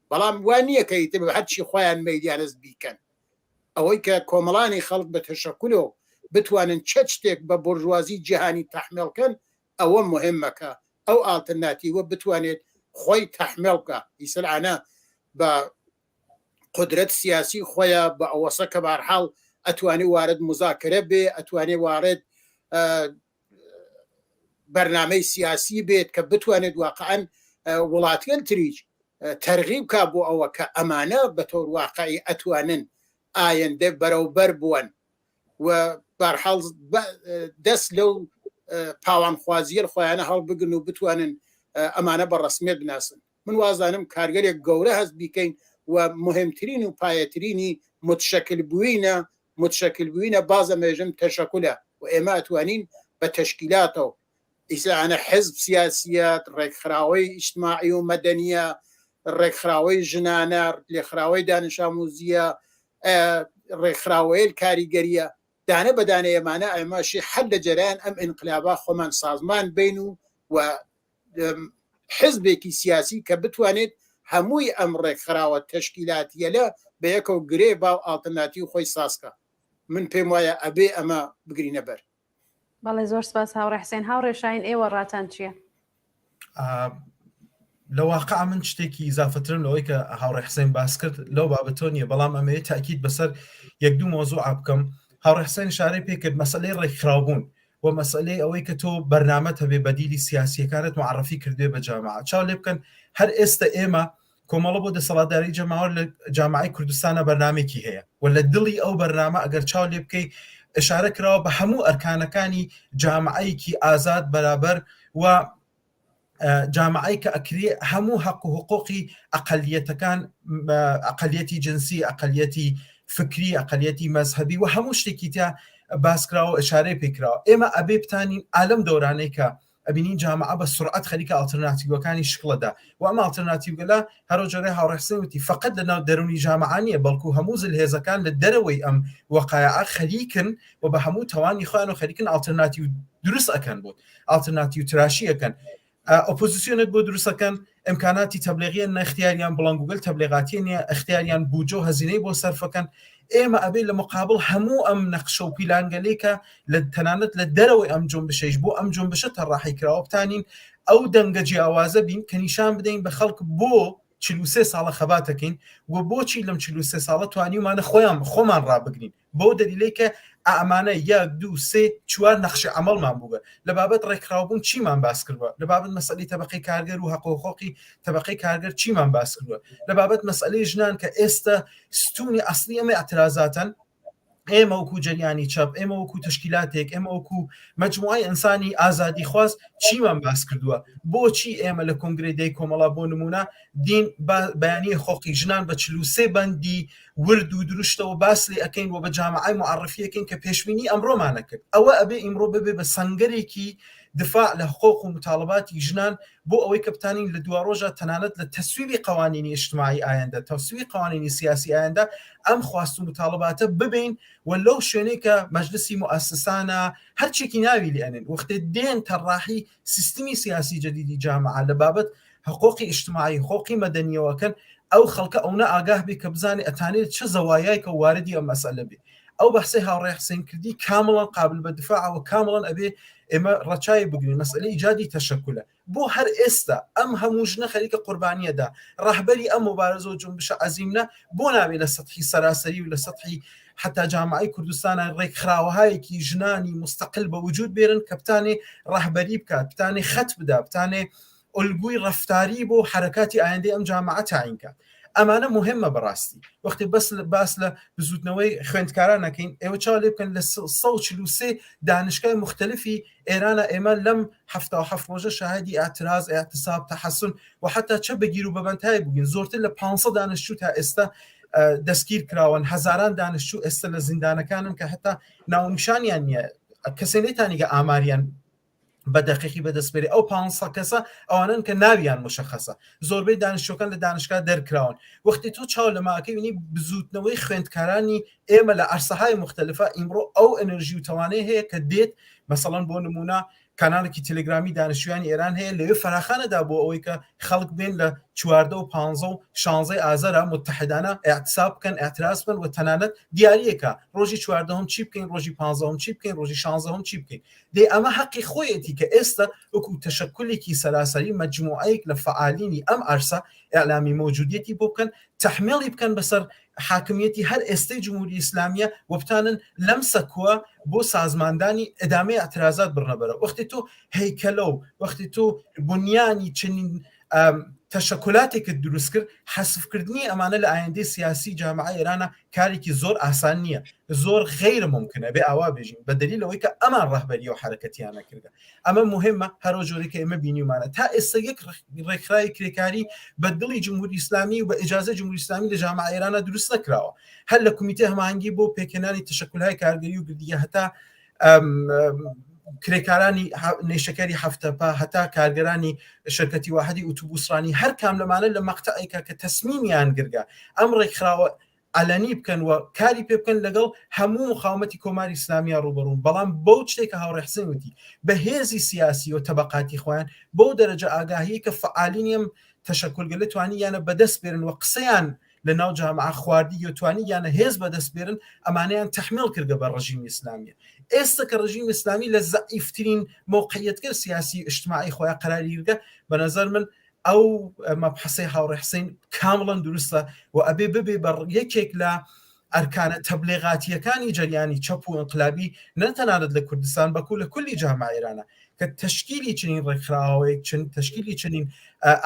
بەڵام وا نییە کە ئیتر هەرچی خۆیان مەیلیانەست بیکەن ئەوەی کە کۆمەڵانی خەڵک بە تەشەکولەوە بتوانن چە شتێک بە بۆرژوازی جیهانی تەحمێڵ کەن ئەوە مهمە کە ئەو ئاڵترناتیوە بتوانێت خۆی تەحمێڵ بکا ئیسەر ئانە بە قودرەت سیاسی خۆیە بە ئەوەسە کە بارحاڵ ئەتوانێ وارد مزاکرە بێ ئەتوانێ وارد بەرنامەی سیاسی بێت کە بتوانێت واقعا وڵاتگەل تریش تەرغیب کا بۆ ئەوە کە ئەمانە بە تۆر واقعی ئەتوانن ئایندە بەرەوبەر بووەن و بارحاڵ دەست لەو پاوانخوازیە خۆیانە هەڵبگرن و بتوانن ئەمانە بە ڕسمیت بناسن من وازانم کارگەلێک گەورە هەست بیکەین و مهمترین و پایەترینی متشکل بووینە متشکل بووینە بازە مێژم تەشەکولە و ئێمە ئەتوانین بە تەشکیلاتەوە ئیسلانە حزب سیاسیەت ڕێکخراوەی ئیجتماعی و مەدەنیە ڕێکخراوەی ژنانە لێخراوەی دانشاموزیە ڕێکخراوەیل کاریگەریە دانە بە دانە ئێمانە ئەمەشی حەل لە جەرەیان ئەم ئینقلابا خۆمان سازمان بین و و حزبێکی سیاسی کە بتوانێت هەمووی ئەم ڕێکخراوە تەشکیلاتیەلە بە یەکەوە گرێ با و ئاڵترناتیو خۆی سازکا من پێم وایە ئەبێ ئەمە بگرینە بەر. بەڵێ زۆر سپاس هاوڕێ حسێن. هاوڕێ شاهین ئێوە ڕاتان چییە؟ لە واقع من شتێکی ئیزافەترم لەوەی کە هاوڕێ حسێن باس کرد لەو بابەتۆ نییە بەڵام ئەمەیە تاکیید بەسەر یەک دوو مۆزوع بکەم هاوڕێ حسێن شارەی پێکرد مەسلەی ڕێکخراوبوون و مەسئلەی ئەوەی کە تۆ بەرنامەت هەبێ بەدیلی سیاسیەکانت معرفی کردوێ بە جامعە چاو لێ بکەن هەر ئێستا ئێمە کۆمەڵە بۆ دەسەڵاتداری جەماوەر لە جامعەی کوردستانە بەرنامێکی هەیە و لە دڵی ئەو بەرنامە ئەگەر چاو لێ بکەی ئشارە کراوە بە هەموو ئەرکانەکانی جامعەیەکی ئازاد بەرابەر و جامعەی کە ئەکرێ هەموو حەق و حقوقی ئەقلیەتەکان ئەقلیەتی جنسی ئەقلیەتی فکری ئەقلیەتی مەزهەبی و هەموو شتێکی تیا باسکراوە ئشارەی پێکراوە ئێمە ئەبێ بتانین ئالەم دەورانەی کە ئەبینین جامعە بە سرعەت خەریکە ئاڵترناتیڤەکانی شکڵەدا و ئەم ئاڵترناتیڤگەلە هەرو جۆرەی هاوڕێ حسێن وتی فەقەت لە ناو دەرونی جامعە نییە بەڵکو هەموو زلهێزەکان لە دەرەوەی ئەم وەقایعە خەریکن و بە هەموو تەوانی خۆیان و خەریکن ئاڵترناتیڤ دروست ئەکەن بۆت ئاڵترناتیڤ تراشی ئەکەن ئۆپۆزیسیۆنت بۆ دروستەکەن ئیمکاناتی تەبلیغیان نە اختیاریان بڵنگوگەل تەبلیغاتی نییە اختیاریان بودجە و هەزینەی بۆ سەرفەکەن ئێمە ئەبێ لە مقابل هەموو ئەم نەخشە و پیلانگەلێکە لە تەنانەت لە دەرەوەی ئەم جونبشەیش بۆ ئەم جونبشە تەڕاحی کراوە بتانین ئەو دەنگە جیاوازە بین کە نیشان بدەین بە خەڵک بۆ 43 ساڵە خەباتەکەین و بۆچی لەم 43 ساڵە توانیومانە خۆیان خۆمان ڕابگرین بەو دەلیلەی کە ئەمانە یەک دوو سێ چوار نەخشی عەمەڵمان بووگە لە بابەت ڕێکخراوبوون چیمان باس کردووە لە بابەت مەسەلەی تەبەقەی کارگەر و هەقوقوقی تەبەقەی کارگەر چیمان باس کردووە لە بابەت مەسەلەی ژنان کە ئێستا ستونی ئەسلی ئەمە اعترازاتن ئێمە وەکو جەریانی چەپ ئێمە وەکو تەشکیلاتێک ئێمە وەکو مجموعی ئینسانی ئازادی خواز چیمان باس کردووە بۆچی ئێمە لە کۆنگرەی دەی کۆمەڵا بۆ نمونە دین بەیانی خۆقی ژنان بە 43 بەندی ورد و درشتەوە باس لێ ئەکەین و بە جامعای معرفی ئەکەین کە پێشبینی ئەمڕۆمان نەکرد ئەوە ئەبێ ئیمڕۆ ببێ بە سەنگەرێکی دفاع لە حقوق و مطالباتی ژنان بۆ ئەوەی کە بتانین لە دواڕۆژا تەنانەت لە تەسویبی قوانینی ئیجتماعی ئایندە تەسویبی قوانینی سیاسی ئایندە ئەم خواست و مطالباتە ببین و لەو شوێنەی کە مەجلسی موئەسسانە هەرچێکی ناوی لێ ئەنێن وەختێ دێن تەڕاحی سیستمی سیاسی جەدیدی جامعە لە بابەت حقوقی ئیجتماعی حقوقی مەدەنیەوە کەن ئەو خەڵکە ئەونە ئاگاه بێ کە بزانێ ئەتانێت چ زەوایایکە واردی ئەم مەسئلە بێ ئەو بەحسەی هاوڕێ حسین کردی کامڵەن قابل بە دفاع و کامڵەن ئەبێ ئێمە ڕەچای بگرین مەسئلەی ئیجادی تەشەکولە بۆ هەر ئێستا ئەم هەموو ژنە خەریکە قوربانیەدا ڕەهبەری ئەم مبارزە و جونبشە عەزیمنە بۆ نابێ لە سەتحی سەراسەری و لە سەتحی حتا جامعی کوردستانە ڕێکخراوەهایەکی ژنانی مستەقل بە وجود بێرن کە بتانێ ڕەهبەری بکات بتانێ خەت بدا بتانێ ئۆلگوی ڕەفتاری بۆ حەرەکاتی ئایندەی ئەم جامعە تاعین کات ئەمانە مهمە بەڕاستی وەختی بەس باس لە بزوتنەوەی خوێندکاران نەکەین ئێوە چاو لێ بکەن لە 143 دانشگای مختلفی ئێرانە ئێمە لەم 77 ڕۆژە شاهدی اعتراض اعتصاب تحسن و حتا چە بەگیر و بەبەنتای بگین زۆرتر لە 500 دانشجو تا ئێستا دەستگیر کراون هەزاران دانشجو ئێستا لە زیندانەکانن کە حتا ناونیشانیان نییە کەسێ نەیتانیگە ئاماریان بە دەقیقی بەدەست بێری ئەو 500 کەسە ئەوانن کە ناویان مشخصە زۆربەی دانیشتوەکان لە دانشگاه دەرکراون وەختی تۆ چاو لە ماکەی بینی بزوتنەوەی خوێندکارانی ئێمە لە عرصەهای مختلفە ئیمڕۆ ئەو ئەنرژی و تەوانەی هەیە کە دێت مەسەڵەن بۆ نمونە کانالێکی تەلگرامی دانیشتوانی ئێران هەیە لەوێ فراخانەدا بۆ ئەوەی کە خەڵک بێن لە چواردە و پانزە و شانزەی ئازەرا متحدانە اعتصاب بکەن اعتراض بکەن و تەنانەت دیاریەکە ڕۆژی چواردەهەم چی بکەین ڕۆژی پانزەهەم چی بکەین ڕۆژی شانزەهەم چی بکەین دەی ئەمە هەقی خۆیەتی کە ئێستا وەکو تەشەکولێکی سەراسەری مەجموعەیەک لە فەعالینی ئەم عەرسە ئیعلامی مەوجودیەتی بۆ بکەن تەحمیڵی بکەن بەسەر حاکمیەتی هەر ئێستەی جمهوری ئیسلامیە و بتانن لەم سەکوە بۆ سازماندانی ئەدامەی ئەترازات بڕنەبەرە وەختی تۆ هەیکەلە و وەختی تۆ بنیانی چنین تەشەکولاتێکت دروست کرد حەسفکردنی ئەمانە لە ئایندەی سیاسی جامعە ئێرانە کارێکی زۆر ئاسان نییە زۆر غیر ممکنە بێ ئاوا بێژین بە دلیل ئەوەی کە ئەمان ڕەهبەری و حرەکەتیانە کردە ئەمە مهمە هەرو جۆرێک کە ئێمە بینیمانە تا ئێستا یەک ڕێکخراوی کرێکاری بە دڵی جمهوری ئیسلامی و بە ئیجازە جمهوری ئیسلامی لە جامعە ئێرانە دروست نەکراوە هەر لە کۆمیتە هەماهەنگی بۆ پێکهێنانی تەشەکولهای کارگەری و گردیە هەتا کرێکارانی نەیشەکەری هەفتەپە هەتا کارگەرانی شرکەتی واحدی ئوتوبوسرانی هەر کام لەمانە لە مەقتەعێکە کە تەسمیمیان گرگە ئەم ڕێکخراوە علەنی بکەن و کاری پێ بکەن لەگەڵ هەموو مقاومەتی کۆماری ئیسلامیە ڕوبەڕوون بەڵام بەو شتێک کە هاوڕێ حسێن وتی بە هێزی سیاسی و تەبقاتی خۆیان بەو دەرەجە ئاگاهی کە فعالینیم تەشەکولگەلە توانیانە بەدەست بێرن و قسەیان لە ناو جامعە خواردی و توانیانە هێز بەدەست بێرن ئەمانەیان تەحمیل کردگە بە ڕژیمی ئیسلامیە ئێستا کە ڕژیمی ئیسلامی لە زەعیفترین مەوقعیەتگەر سیاسی ئیجتماعی خۆیان قەراری گرگە بە نظر من ئەو مەبحەسەی هاوڕێ حسین کامڵەن دروستە و ئەبێ ببێ بە یەکێک لە. ئەرکانە تەبلیغاتییەکانی جەریانی چەپ و ئینقلابی نە تەنانەت لە کوردستان بەکوو لە کولی جامعە ئێرانە کە تەشکیلی چنین ڕێکخراوەیەک چن تەشکیلی چنین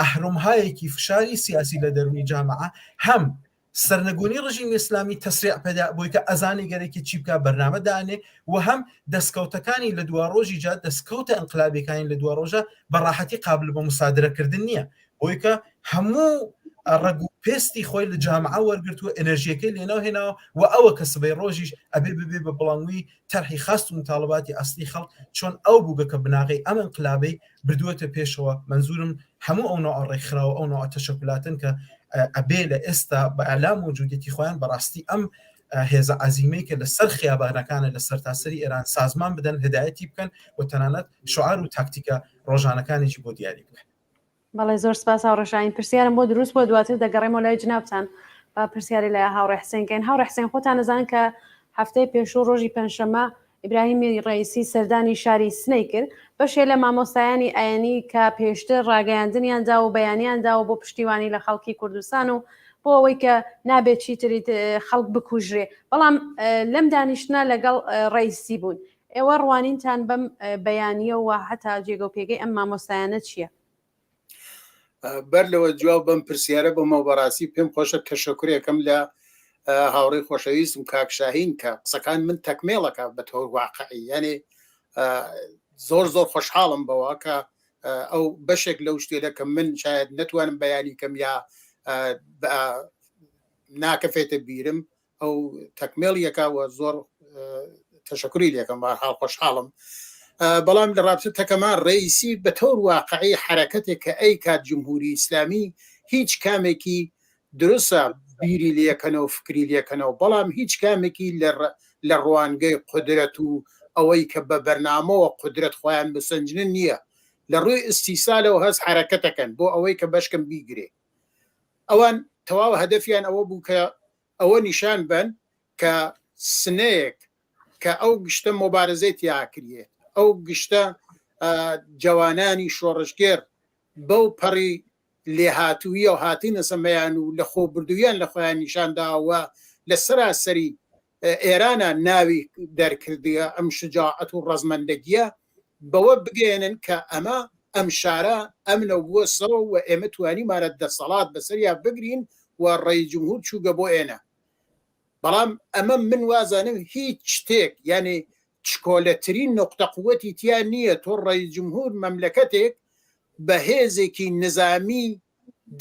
ئەهرمهایەکی فشاری سیاسی لە دەرونی جامعە هەم سەرنگونی ڕژیمی ئیسلامی تەسریع پەیدا بۆی کە ئەزانی گەرەکی چی بکا بەرنامە دانێ و هەم دەستکەوتەکانی لە دوا ڕۆژی جا دەستکەوتە ئینقلابیەکانی لە دوا ڕۆژە بە ڕاحەتی قابل بە مسادرەکردن نییە بۆی کە هەموو ڕەگ و پێستی خۆی لە جامعە وەرگرتووە ئەنەرژیەکەی لێناو هێناوە و ئەوە کە سبەی ڕۆژیش ئەبێ ببێ بە بڵاوی تەرحی خاست و متاڵباتی ئەسلی خەڵک چۆن ئەو بووگە کە بناغەی ئەم ئینقلابەی بردووەتە پێشەوە مەنزورم هەموو ئەو نوع ڕێکخراوە ئەو نوع تەشەکولاتن کە ئەبێ لە ئێستا بە ئەلام موجودیەتی خۆیان بەڕاستی ئەم هێزە عەزیمەی کە لەسەر خیابانەکانە لە سەرتاسەری ئێران سازمان بدەن هدایەتی بکەن و تەنانەت شعار و تاکتیکە ڕۆژانەکانیشی بۆ دیاری بکەن. بەڵێ زۆر سپاس هاوڕێ شاهین پرسیارم بۆ دروست بووە دواتر دەگەڕێمەوە لای جنابتان با پرسیاری لای هاوڕێ حسێن کەین هاوڕێ حسێن خۆتان نەزان کە هەفتەی پێشوو ڕۆژی پەنجشەممە ئیبراهیمی ڕئیسی سەردانی شاری سنەی کرد بەشێ لە مامۆستایانی ئاینی کە پێشتر ڕاگەیاندنیان دا و بەیانیان داوە بۆ پشتیوانی لە خەڵکی کوردستان و بۆ ئەوەی کە نابێت چیتری خەڵک بکوژرێ بەڵام لەم دانیشتنە لەگەڵ ڕئیسی بوون ئێوە ڕوانینتان بەم بەیانییەوە هەتا جێگە و پێگەی ئەم مامۆستایانە چییە؟ بەر لەوە جواب بەم پرسیارە بۆمەوە بەڕاستی پێم خۆشە تەشەکورێکم لە هاوڕێی خۆشەویستم کاک شاهین کە قسەکان من تەکمێڵەکە بە تۆر واقعی یانێ زۆر زۆر خۆشحاڵم بەوە کە ئەو بەشێک لەو شتێلە کە من شاید نەتوانم بەیانی کەم یا ناکەفێتە بیرم ئەو تەکمێڵ یەکا و زۆر تەشەکوری لەکەم بە حاڵ خۆشحاڵم بەڵام لە ڕابتە تەکەمان ڕئیسی بە تەور واقعی حرەکەتێک کە ئەی کات جمهوری ئیسلامی هیچ کامێکی دروستە بیری لەکەنەوە فکری لەکەنەوە بەڵام هیچ کامێکی لە ڕوانگەی قدرەت و ئەوەی کە بە بەرنامەوە قدرەت خۆیان بسەنجنن نییە لە ڕووی ئیستیسالەوە هەست حرەکەتەکەن بۆ ئەوەی کە بەشکم بیگرێ ئەوان تەواو هەدەفیان ئەوە بوو کە ئەوە نیشان بەن کە سنەیەک کە ئەو گشتە مۆبارزەی تیاکریێت ئەو گشتە جەوانانی شۆڕشگێر بەو پەڕی لێهاتوویە و هاتینەسە مەیان و لە خۆبردوویان لە خۆیان نیشانداوە لە سەراسەری ئێرانە ناوی دەرکردیە ئەم شجاعەت و ڕەزمەندەگیە بەوە بگەیەنن کە ئەمە ئەم شارە ئەمنە و بووە سەوە و ئێمە توانیمانە دەسەڵات بەسەریا بگرین و ڕەئی جمهور چووگە بۆ ئێنە بەڵام ئەمە من وازانم هیچ شتێک یعنی چکۆلەترین نقطە قوتی تیا نییە تۆ ڕەئی جمهور مەملەکەتێک بە هێزێکی نظامی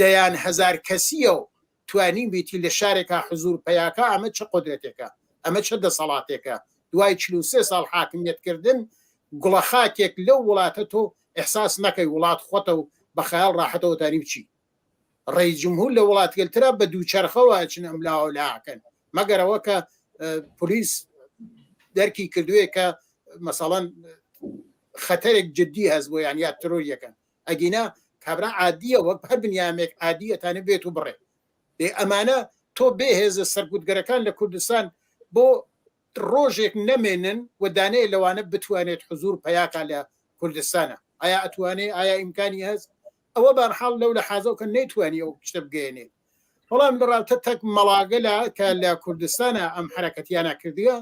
دەیان هەزار کەسیەوە توانیویتی لە شارێکا حزور پەیاکا ئەمە چ قودرەتێکە ئەمە چ دەسەڵاتێکە دوای 43 ساڵ حاکمیەت کردن گوڵە خاکێک لەو وڵاتە تۆ ئیحساس نەکەی وڵات خۆتە و بە خەیاڵ ڕاحەتەوە تانی بچی ڕەئیس جمهور لە وڵاتگەلترا بە دووچەرخەوە ئەچن ئەم لاوە لاکەن مەگەر ئەوە کە پلیس دەرکی کردوێ کە مەسەڵەن خەتەرێک جدی هەست بۆ یان یا ترۆر یەکەن ئەگینا کابرا عادیە وەک هەر بنیامێک عادی ئەتانێ بێت و بڕێ دێ ئەمانە تۆ بێ هێزە سەرکوتگەرەکان لە کوردستان بۆ ڕۆژێک نەمێنن و دانەیە لەوانە بتوانێت حزور پیاکا لە کوردستانە ئایا ئەتوانێ ئایا ئیمکانی هەست ئەوە بارحاڵ لەو لە حازەوە کە نەیتوانی ئەو شتە بگەێنێ بەڵام لە ڕاوتە تەک مەڵاگەلا کە لە کوردستانە ئەم حرەکەتیانە کردووە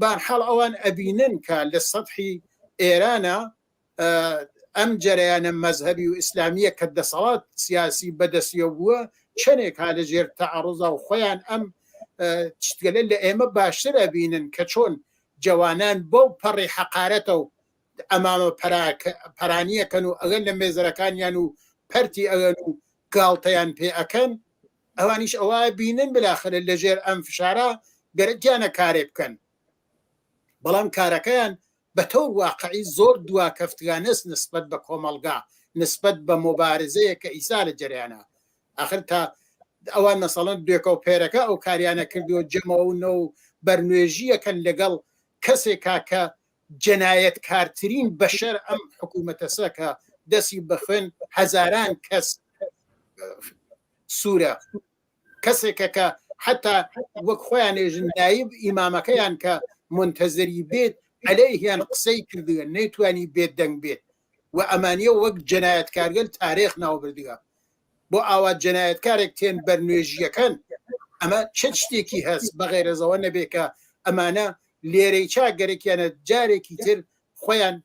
بارحاڵ ئەوان ئەبینن کە لە سەحی ئێرانە ئەم جەرەیانە مەزهەبی و ئیسلامیە کە دەسەڵات سیاسی بەدەستیەوە بووە چەنێک ها لە ژێر تەعەڕوزا و خۆیان ئەم چتگەلە لە ئێمە باشتر ئەبینن کە چۆن جەوانان بەو پەڕی حەقارەتە و ئەمامە پەرانیەکەن و ئەگەن لە مێزەرەکانیان و پەرتی ئەگەن و گاڵتەیان پێ ئەکەن ئەوانیش ئەوە بینن بلاخرە لەژێر ئەم فشارە گەرەکیانە کارێ بکەن بەڵام کارەکەیان بە تەور واقعی زۆر دواکەفتگانەس نسبەت بە کۆمەڵگا نسبەت بە مۆبارزەیە کە ئیسا لە جەریانە ئاخر تا ئەوان مەسەڵەن دوێکە و پێرەکە ئەو کاریانە کردووە جەمەوە و نە و بەرنوێژیەکەن لەگەڵ کەسێکا کە جەنایەتکارترین بەشەر ئەم حکوومەتەسە کە دەستی بە خوێن هەزاران کەس سوورە کەسێکە کە حتا وەک خۆیان ێژن نایب ئیمامەکەیان کە منتەزری بێت عەلەیهیان قسەی کردووە نەیتوانی بێت دەنگ بێت و ئەمانیە وەک جەنایەتکارگەل تارێخ ناو بردووە بۆ ئاوا جەنایەتکارێک تێن بەرنوێژیەکەن. ئەمە چ شتێکی هەست بەغێرەزەوە نەبێ کە ئەمانە لێرەی چا گەرەکیانە جارێکی تر خۆیان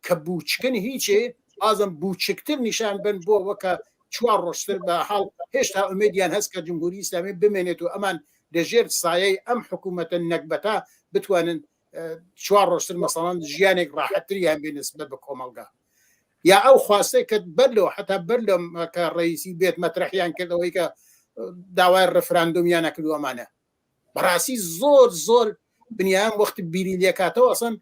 کە بووچکن هیچێ بازم بووچکتر نیشان بن بۆ وەکە چوار ڕۆژتر بە حاڵ هێشتا ئومێدیان هەست کە جمهوری ئیسلامی بمێنێت و ئەمان لەژێر سایەی ئەم حکوومەتە نەگبەتە بتوانن چوار ڕۆژتر مەسەڵەن ژیانێک ڕاحەتریان بێ نسبەت بە کۆمەڵگا یا ئەو خواستەی کە بەر لەوە حتا بەر لەم کە ڕئیسی بێت مەترەحیان کردەوەی کە داوای ڕفراندومیان نەکردو ئەمانە بەڕاستی زۆر زۆر بنیام وەخت بیری لێکاتەوە ئەسەن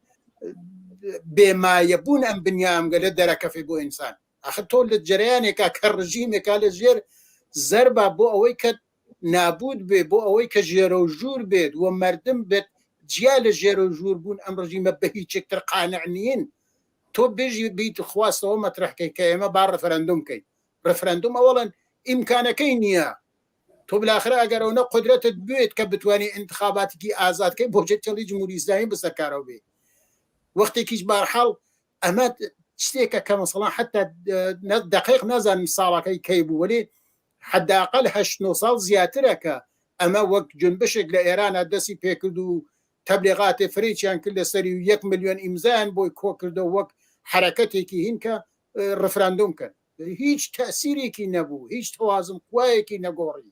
بێمایە بوون ئەم بنیام گەلە دەرەکەفێ بۆ ئینسان ئەخر تۆ لە جەرەیانێکا کە ڕژیمێکا لە ژێر زەربا بۆ ئەوەی کە نابود بێ بۆ ئەوەی کە ژێرە و ژوور بێت و مردم بێت جیا لە ژێرە و ژوور بوون ئەم ڕژیمە بە هیچێکتر قانع نین تۆ بێژی بیت خواستەوە مەترحکەی کە ئێمە با ڕفرەندوم کەین ڕفرەندوم ئەوەڵەن ئیمکانەکەی نییە تۆ بالاخرە ئەگەر ئەونە قودرەتت بوێت کە بتوانی ئینتخاباتێکی ئازاد کەی بۆ تێڵی جمهوری ئیسلامی بەسەر کارەوە بێ وەختێکیش بارحاڵ ئەمە شتێکە کە مەسەڵان حتا دقیق نازانم ساڵەکەی کەی بوو وەلی حداقل هەشت نۆ ساڵ زیاترە کە ئەمە وەک جنبشێک لە ئێرانە دەستی پێکرد و تەبلیغاتێ فرەیان کرد لەسەری و یەک ملیۆن ئیمزایان بۆی کۆ کردەوە وەک حرەکەتێکی هین کە ڕفراندۆم کەن هیچ تەئسیرێکی نەبوو، هیچ تەوازن قوایەکی نەگۆڕی.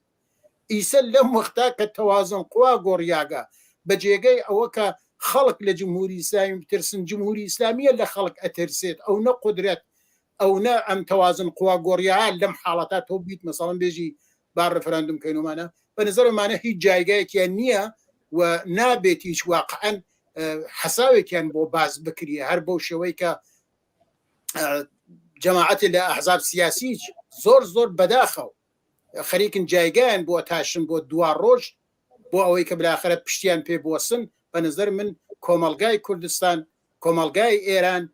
ئیسە لەم وەختا کە تەوازن قوا گۆڕیاگە، بە جێگەی ئەوە کە خەڵک لە جمهوری ئیسلامی بترسن، جمهوری ئیسلامیە لە خەڵک ئەترسێت، ئەونە قودرەت، ئەونە ئەم تەوازن قوا گۆڕیا، لەم حاڵەتا تۆ بیت مەسەڵەن بێژی با ڕفراندوم کەین ومانە، بە نەزەرم ئەمانە هیچ جایگایەکیان نییە و نابێت هیچ واقعەن حەساوێکیان بۆ باس بکریە، هەر بەو شێوەی کە جەماعەتی لە ئەحزاب سیاسی زۆر زۆر بەداخەوە خەریکن جایگایان بۆ تاشن بۆ دوا ڕۆژ بۆ ئەوەی کە بلاخرە پشتیان پێ بوەسن بە نظر من کۆمەلگای کوردستان کۆمەلگای ئێران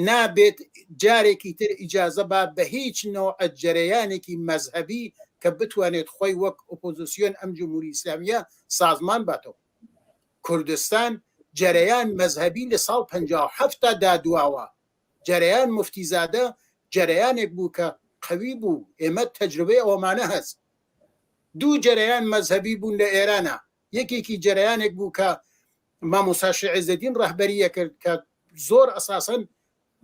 نابێت جارێکی تر ئیجازە با بە هیچ نەوعە جەرەیانێکی مەزهەبی کە بتوانێت خۆی وەک ئۆپۆزیسیۆن ئەم جمهوری ئیسلامیە سازمان باتەوە کوردستان جەرەیان مەزهەبی لە ساڵ 57 تا دادواوە جەرەیان موفتیزادە جەرەیانێک بوو کە قەوی بوو ئێمە تەجروبەی ئەوەمانە هەست دوو جەرەیان مەزهەبی بوون لە ئێرانە یەکێکی جەرەیانێک بوو کە مامۆستا شێخ عیزەدین ڕەهبەری ئەکرد کە زۆر ئەساسەن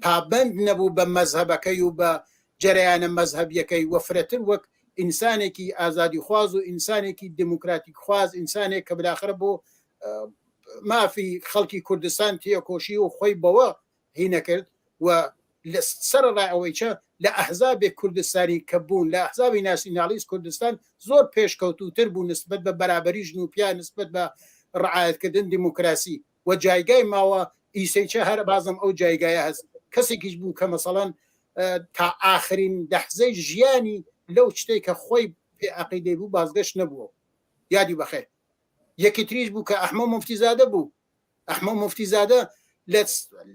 پابەند نەبوو بە مەزهەبەکەی و بە جەرەیانە مەزهەبیەکەی و فرەتر وەک ئینسانێکی ئازادیخواز و ئینسانێکی دموکراتیک خواز ئینسانێک کە بلاخرە بۆ مافی خەڵکی کوردستان تێکۆشی و خۆی بەوە هینەکرد و سەرەڕای ئەوەی چە لە ئەحزابێک کوردستانی کە بوون لە ئەحزابی ناسیونالیست کوردستان زۆر پێشکەوتووتر بوو نسبەت بە بەرابەری ژن و پیا نسبەت بە ڕعایەتکردن دیموکراسی و جایگای ماوە ئیسەیچە هەر بازم ئەو جایگایە هەست کەسێکیش بوو کە مەسەڵەن تا ئاخرین لەحزەی ژیانی لەو شتێک کە خۆی پێ عەقیدەی بوو بازگەشت نەبووە یادی بەخێر یەکی تریش بوو کە ئەحمە موفتیزادە بوو ئەحمە موفتیزادە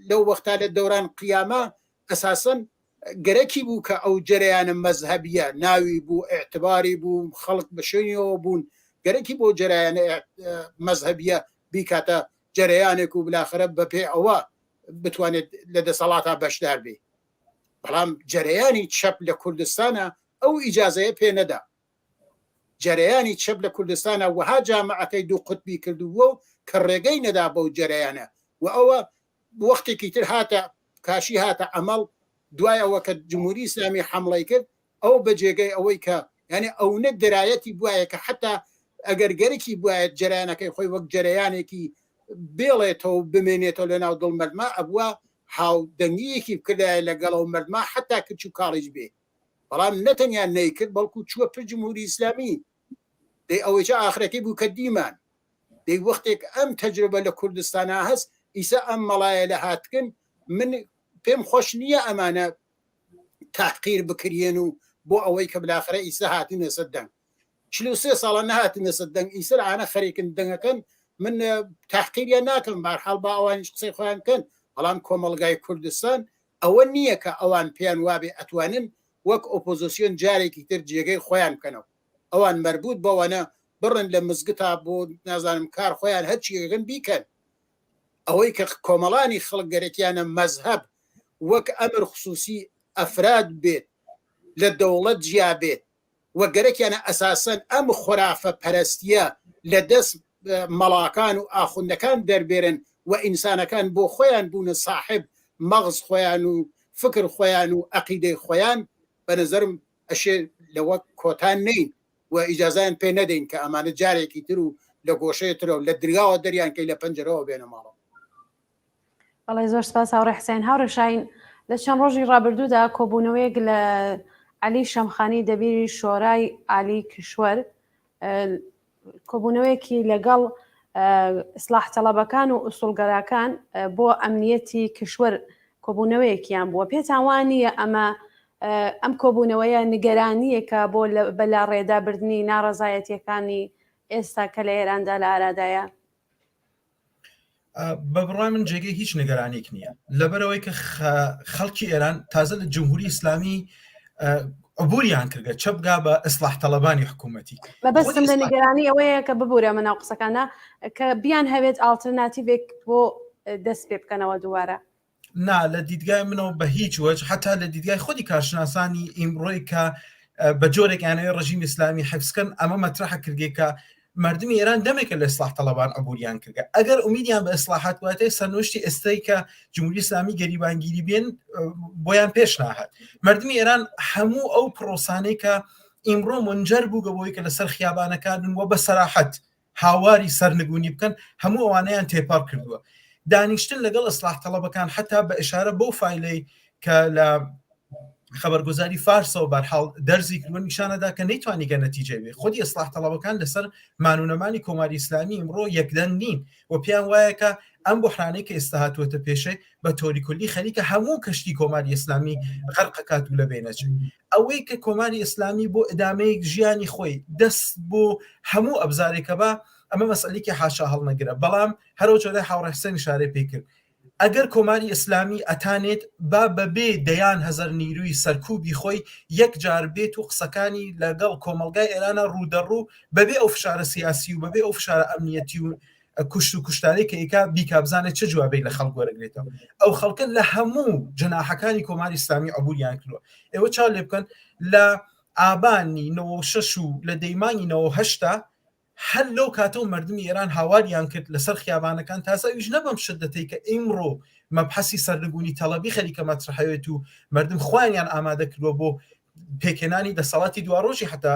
لەو وەختا لە دەوران قیامە ئەساسەن گەرەکی بوو کە ئەو جەرەیانە مەزهەبیە ناوی بوو ئیعتباری بوو خەڵک بە شوێنیەوە بوون گەرەکی بۆ جەرەیانە مەزهەبیە بیکاتە جەرەیانێک و بلاخرە بە پێ ئەوە بتوانێت لە دەسەڵاتا بەشدار بێ بەڵام جەرەیانی چەپ لە کوردستانە ئەو ئیجازەیە پێ نەدا جەرەیانی چەپ لە کوردستانە وەها جامعەکەی دوو قوتبی کردبووە و کە ڕێگەی نەدا بەو جەرەیانە و ئەوە وەختێکی تر هاتە کاشی هاتە عەمەڵ دوای ئەوە کە جمهوری ئیسلامی حەمڵەی کرد ئەو بە جێگەی ئەوەی کە یعنی ئەونە دەرایەتی بواە کە حتا ئەگەر گەرەکی بواە جەرانەکەی خۆی وەک جەرەیانێکی بێڵێتەوە بمێنێتەوە لە ناو دڵ مردما ئەبووە هاودەنگیەکی بکردایە لەگەڵەوە مردما حتا کچ و کاڵیش بێ بەڵام نەتەنیا نەیکرد بەڵکو چووە پر جمهوری ئیسلامی دەی ئەوەیچە ئاخرەکەی بوو کە دیمان دەی وەختێک ئەم تەجربە لە کوردستانا هەست ئیسە ئەم مەڵایە لە هاتکن من پێم خۆش نییە ئەمانە تحقیر بکریێن و بۆ ئەوەی کە بلاخرە ئیسە هاتینە سەر دەنگ 43 ساڵە نەهاتینە سەر دەنگ ئیسەر ئانە خەریکن دەنگەکەن من تحقیریان ناکەم بارحاڵ با ئەوانیش قسەی خۆیان بکەن بەڵام کۆمەڵگای کوردستان ئەوە نییە کە ئەوان پێیان وابێ ئەتوانن وەک ئۆپۆزسیۆن جارێکی تر جێگەی خۆیان بکەنەوە ئەوان مەربوت بەوەنە بڕن لە مزگتا بۆ نازانم کار خۆیان هەرچیەکەن بیکەن ئەوەی کە کۆمەڵانی خەڵک گەرەکیانە مەزهەب وەک ئەمر خصوصی ئەفراد بێت لە دەوڵەت جیا بێت. و گەرەکیانە ئەساسەن ئەم خورافە پەرستیە لە دەست مەڵاکان و ئاخوندەکان دەربێرن و ئینسانەکان بۆ خۆیان بوونە ساحب مەغز خۆیان و فکر خۆیان و ئەقیدەی خۆیان بە نەزەرم ئەشێ لەوە کۆتا نین و ئیجازەیان پێ نەدەین کە ئەمانە جارێکی تر و لە گۆشەیە ترەوە لە درگاوە دەریان کەی لە پەنجەرەوە بێنە ماڵەوە. بەڵێ زۆر سپاس هاوڕێ حسێن. هاوڕێ شاهین لە چەند ڕۆژی ڕابردوودا کۆبوونەوەیەک لە عەلی شەمخانی دەبیری شۆرای عالی کشوەر کۆبوونەوەیەکی لەگەڵ ئیسلاح تەڵەبەکان و ئوسوڵگەراکان بۆ ئەمنیەتی کشوەر کۆبوونەوەیەکیان بووە پێتان وا نییە ئەمە ئەم کۆبوونەوەیە نیگەرانییەکە بۆ بەلاڕێدا بردنی ناڕەزایەتیەکانی ئێستا کە لە ئێراندا لە ئارادایە؟ بە بڕای من جێگەی هیچ نیگەرانیک نییە لەبەرەوەی کە خەڵکی ئێران تازە لە جمهوری ئیسلامی عبوریان کردگە چە بگا بە ئیسلاح تەڵەبانی حکوومەتی مەبەستم لە نیگەرانی ئەوەیە کە ببوورە مناو قسەکانە کە بیان هەوێت ئاڵترناتیڤێک بۆ دەست پێ بکەنەوە دووارە نا لە دیدگای منەوە بە هیچ وەج حتا لە دیدگای خودی کارشناسانی ئیمڕۆی کە بە جۆرێک یانەوەی ڕژیمی ئیسلامی حفزکەن ئەمە مەترحە کردگێ کە مردمی ئێران دەمێکە لە ئیسلاح تەڵەبان عبوریان کردگە ئەگەر ئومیدیان بە ئیسلاحات واتە سەرنوشتی ئێستای کە جمهوری ئیسلامی گەریبانگیری بێن بۆیان پێش ناهات مردمی ئێران هەموو ئەو پرۆسانەی کە ئیمڕۆ منجەر بووگە بۆی کە لەسەر خیابانەکان و بە سەراحەت هاواری سەرنگونی بکەن هەموو ئەوانەیان تێپەڕ کردووە دانیشتن لەگەڵ ئیسلاح تەڵەبەکان حتا بە ئشارە بەو فایلەی کە لە خەبەرگوزاری فارسەوە بەرحاڵ دەرزی کردوە نیشانەدا کە نەیتوانیگە نەتیجە بێ خودی ئیسلاح تەڵەبەکان لەسەر مانونەمانی کۆماری ئیسلامی ئمڕۆ یەکدەنگ نین و پێیان وایە کە ئەم بحرانەی کە ئێستا هاتووەتە پێشێ بە تۆری کولی خەریکە هەموو کەشتی کۆماری ئیسلامی غەرقەکات و لە بێنەچێت ئەوەی کە کۆماری ئیسلامی بۆ ئیدامەی ژیانی خۆی دەست بۆ هەموو ئەبزارێکە بە ئەمە مەسئلێکی حاشا هەڵنەگرە بەڵام هەرو جۆرە هاوڕێ حسێن ئیشارەی پێ کرد ئەگەر کۆماری ئیسلامی ئەتانێت با بەبێ دەیان هەزار نیروی سەرکوبی خۆی یەک جار بێت و قسەکانی لەگەڵ کۆمەڵگای ئێرانە ڕوودەڕوو بەبێ ئەو فشارە سیاسی و بەبێ ئەو فشارە ئەمنیەتی و کوشت و کوشتارەی کە ئیکا بیکا بزانێت چ جوابێک لە خەڵک وەرەگرێتەوە ئەو خەڵکە لە هەموو جەناحەکانی کۆماری ئیسلامی عبوریان کردووە ئێوە چاو لێ بکەن لە ئابانی 96 و لە دەیمانگی 98 هەر لەو کاتەوە مردمی ئێران هاواریان کرد لەسەر خیابانەکان تازە ئەویش نەبەم شدەتەی کە ئیمڕۆ مەبحەسی سەرنگونی تەڵەبی خەریکە مەترحەوێت و مردم خۆیانیان ئامادە کردووە بۆ پێکهێنانی دەسەڵاتی دواڕۆژی حتا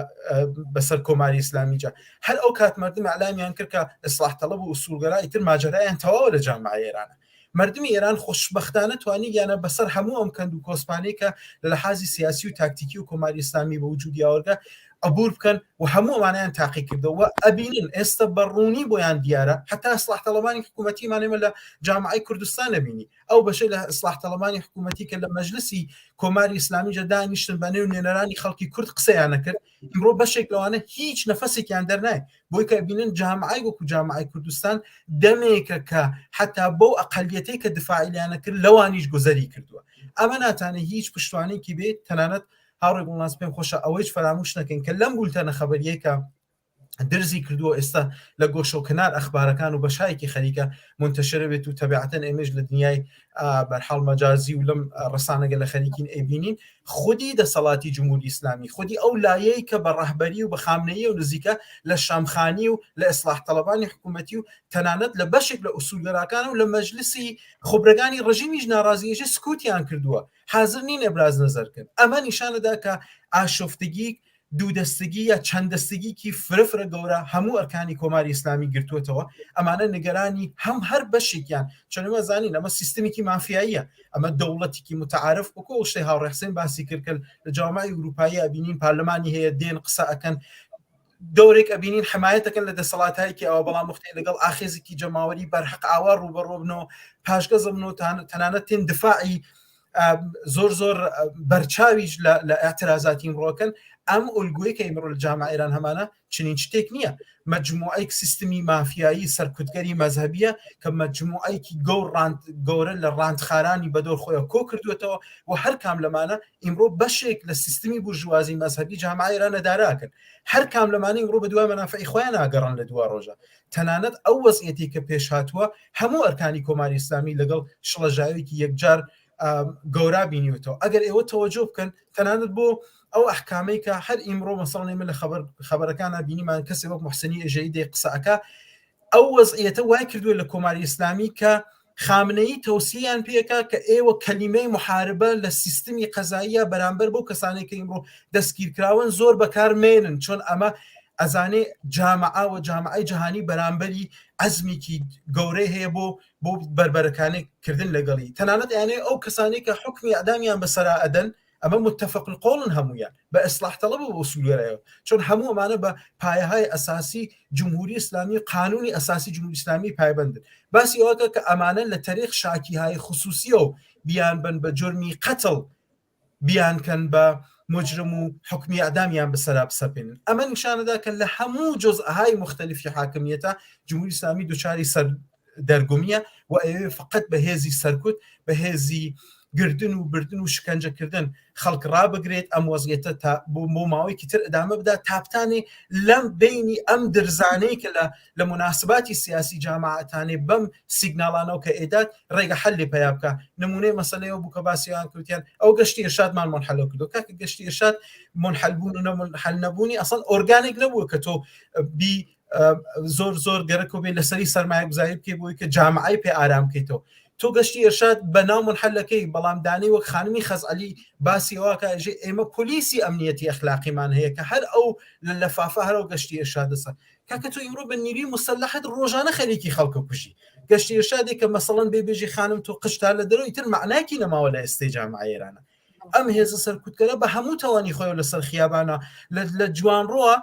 بەسەر کۆماری ئیسلامیجا هەر ئەو کات مردم ئەلامیان کرد کە ئیسلاح تەڵەب و ئوسوڵگەرا ئیتر ماجەرایان تەواوە لە جامعە ئێرانە مردمی ئێران خۆشببختانە توانیویانە بەسەر هەموو ئەم کەند و کۆسپانەی کە لە لەحازی سیاسی و تاکتیکی و کۆماری ئیسلامی بە وجودی آوردە عبور بکەن و هەموو ئەوانیان تاقی کردەوە ئەبینن ئێستا بە ڕوونی بۆیان دیارە حتا ئیسلاح تەڵەبانی حکوومەتیمان ئێمە لە جامعەی کوردستان نەبینی ئەو بەشەی لە ئیسلاح تەڵەبانی حکوومەتی کە لە مەجلسی کۆماری ئیسلامی دانیشتن بە نێو نوێنەرانی خەڵکی کورد قسەیان نەکرد ئیمڕۆ بەشێک لەوانە هیچ نەفەسێکیان دەرنایە بۆی کە بینن جامعای وەکو جامعای کوردستان دەمێکە کە حتا بەو ئەقلیەتەی کە دفاعیلیانە کرد لەوانیش گوزەری کردووە ئەمە ناتانێت هیچ پشتوانێکی بێت تەنانەت هاوڕێ گوڵناز پێم خۆشە ئەوەیش فەراموش نەکەین کە لەم بولتەنە خەبەریەی کە درزی کردووە ئێستا لە گۆشە و کەنار ئەخبارەکان و بەشایەکی خەریکە منتەشرە بێت و تەبعەتەن ئێمەش لە دنیای بەرحاڵ مەجازی و لەم ڕسانەگە لە خەریکین ئەیبینین خودی دەسەڵاتی جمهوری ئیسلامی خودی ئەو لایەی کە بە ڕەهبەری و بە خامنەیی و نزیکە لە شامخانی و لە ئیسلاح تەڵەبانی حکوومەتی و تەنانەت لە بەشێک لە ئوسولگەراکان و لە مەجلسی خوبرەگانی ڕژیمیش ناڕازیێژە سکوتیان کردووە حاضر نین ئەبراز نەزەر کرد ئەمە نیشانەدا کە ئاشفتگی دوودەستگی یا چەند دەستگیکی فرە فرە گەورە هەموو ئەرکانی کۆماری ئیسلامی گرتووەتەوە ئەمانە نیگەرانی هەم هەر بەشێکیان چۆنمە زانین ئەمە سیستمێکی مافیاییە ئەمە دەوڵەتێکی متعارف وەکو ئەو شتەی هاوڕێ حسێن باسی کرد کە لە جامعی ئەوروپایی ئەبینین پەرلەمانی هەیە دێن قسە ئەکەن دەورێک ئەبینین حمایەتەکەن لە دەسەڵاتایەکی ئەوە بەڵام وەختێ لەگەڵ ئاخێزێکی جەماوەری بەرحەق ئاوا ڕووبەڕوو بنەوە پاشگەزە بنەوە تەنانەت تێن دفاعی زۆر زۆر بەرچاویش لە اعترازاتی ئیمڕۆکەن ئەم ئۆلگوی کە ئیمڕۆ لە جامعە ئێران هەمانە چنین شتێک نییە مجموعەیەک سیستمی مافیایی سەرکوتگەری مەذهبیە کە مجموعەیەکی گەور گەورە لە ڕانتخارانی بەدۆر خۆیان کۆ کردوێتەوە و هەر کام لەمانە ئیمڕۆ بەشێک لە سیستمی بورژوازی مەذهبی جامعە ئێران نەداراکەن هەر کام لەمانە ئیمڕۆ بە دوای مەنافعی خۆیان ناگەڕن لە دوا ڕۆژە تەنانەت ئەو وەزعیەتی کە پێش هاتووە هەموو ئەرکانی کۆماری ئیسلامی لەگەڵ شڵەژاوێکی یەکجار. گەورا بینیوتەوە ئەگەر ئێوە تەوەجۆ بکەن تەنانەت بۆ ئەو ئەحکامەی کە هەر ئیمڕۆ مەسەڵەن ئێمە لە خەبەر خەبەرەکانە بینیمان کەسێ وەک محسنی ئێژەیی دێ قسە ئەکا ئەو وەزعیەتە وای کردووە لە کۆماری ئیسلامی کە خامنەیی تەوسیان پێکا کە ئێوە کەلیمەی محاربە لە سیستمی قەزاییە بەرامبەر بەو کەسانێک کە ئیمڕۆ دەستگیرکراون زۆر بەکارمێنن چۆن ئەمە ئەزانێ جامعە و جامعەی جەهانی بەرامبەری عەزمێکی گەورەی هەیە بۆ بۆ بەربەرەکانێ کردن لەگەڵی تەنانەت ئەیانەوێ ئەو کەسانەی کە حوکمی ئیعدامیان بەسەرا ئەدەن ئەمە متفق القولن هەموویان بە ئیسلاح تەڵەب و ئوسولگەرایەوە چون هەموو ئەمانە بە پایەهای ئەساسی جمهوری ئیسلامی قانونی ئەساسی جمهوری ئیسلامی پایبەندن باسی ئەوەکە کە ئەمانە لە تەریق شاکیهای خصوصیەوە بیان بن بە جرمی قەتڵ بیانکەن بە مجرم و حوکمی ئیعدامیان بەسەرا بسەپێنن. ئەمە نیشانەدا کە لە هەموو جوزئهای موختەلیفی حاکمیەتا جمهوری ئیسلامی دوچاری سەر دەرگومیە و ئەیەوێ فقط بە هێزی سەرکوت بە هێزی گردن و بردن و شکەنجەکردن خەڵک ڕابگرێت ئەم وەزیەتە تا بۆ بۆ ماوەیەکی تر ئەدامە بدا تاپتانێ لەم بینی ئەم درزانەی کە لە لە موناسباتی سیاسی جاماعەتانێ بەم سیگناڵانەوە کە ئێدات ڕێگە حەلێ پەیا بکا نمونەی مەسەلەی ئەو بوو کە باسیان کردیان ئەو گەشتی ئێرشادمان مونحەلەو کردو کاکە گەشتی ئێرشاد مونحەل بوون و نەمونحەل نەبوونی ئەسڵەن ئۆرگانێک نەبووە کە تۆ بی زۆر زۆر گەرەکۆ بێ لەسەری سەرمایە گوزاری بکەی بۆی کە جامعەی پێ ئارام بکەیتەوە تۆ گەشتی ئێرشاد بە ناو منحەلەکەی بەڵام دانەی وەک خانمی خەزعەلی باسی ئەوە کە ئێژێ ئێمە پۆلیسی ئەمنیەتی ئەخلاقیمان هەیە کە هەر ئەو لە لەفافە هەر ئەو گەشتی ئێرشادەسە کاکە تۆ ئیمڕۆ بە نیروی موسەلەحت ڕۆژانە خەریکی خەڵکە کوژی گەشتی ئێرشادێک کە مەسەڵەن بێ بێژی خانم تۆ قژتا لە دەرەوە ئیتر مەعنایەکی نەماوە لە ئێستەی جامعە ئێرانە ئەم هێزە سەرکوتکەرە بە هەموو تاوانی خۆی لەسەر خیابانە لە جوانڕۆوە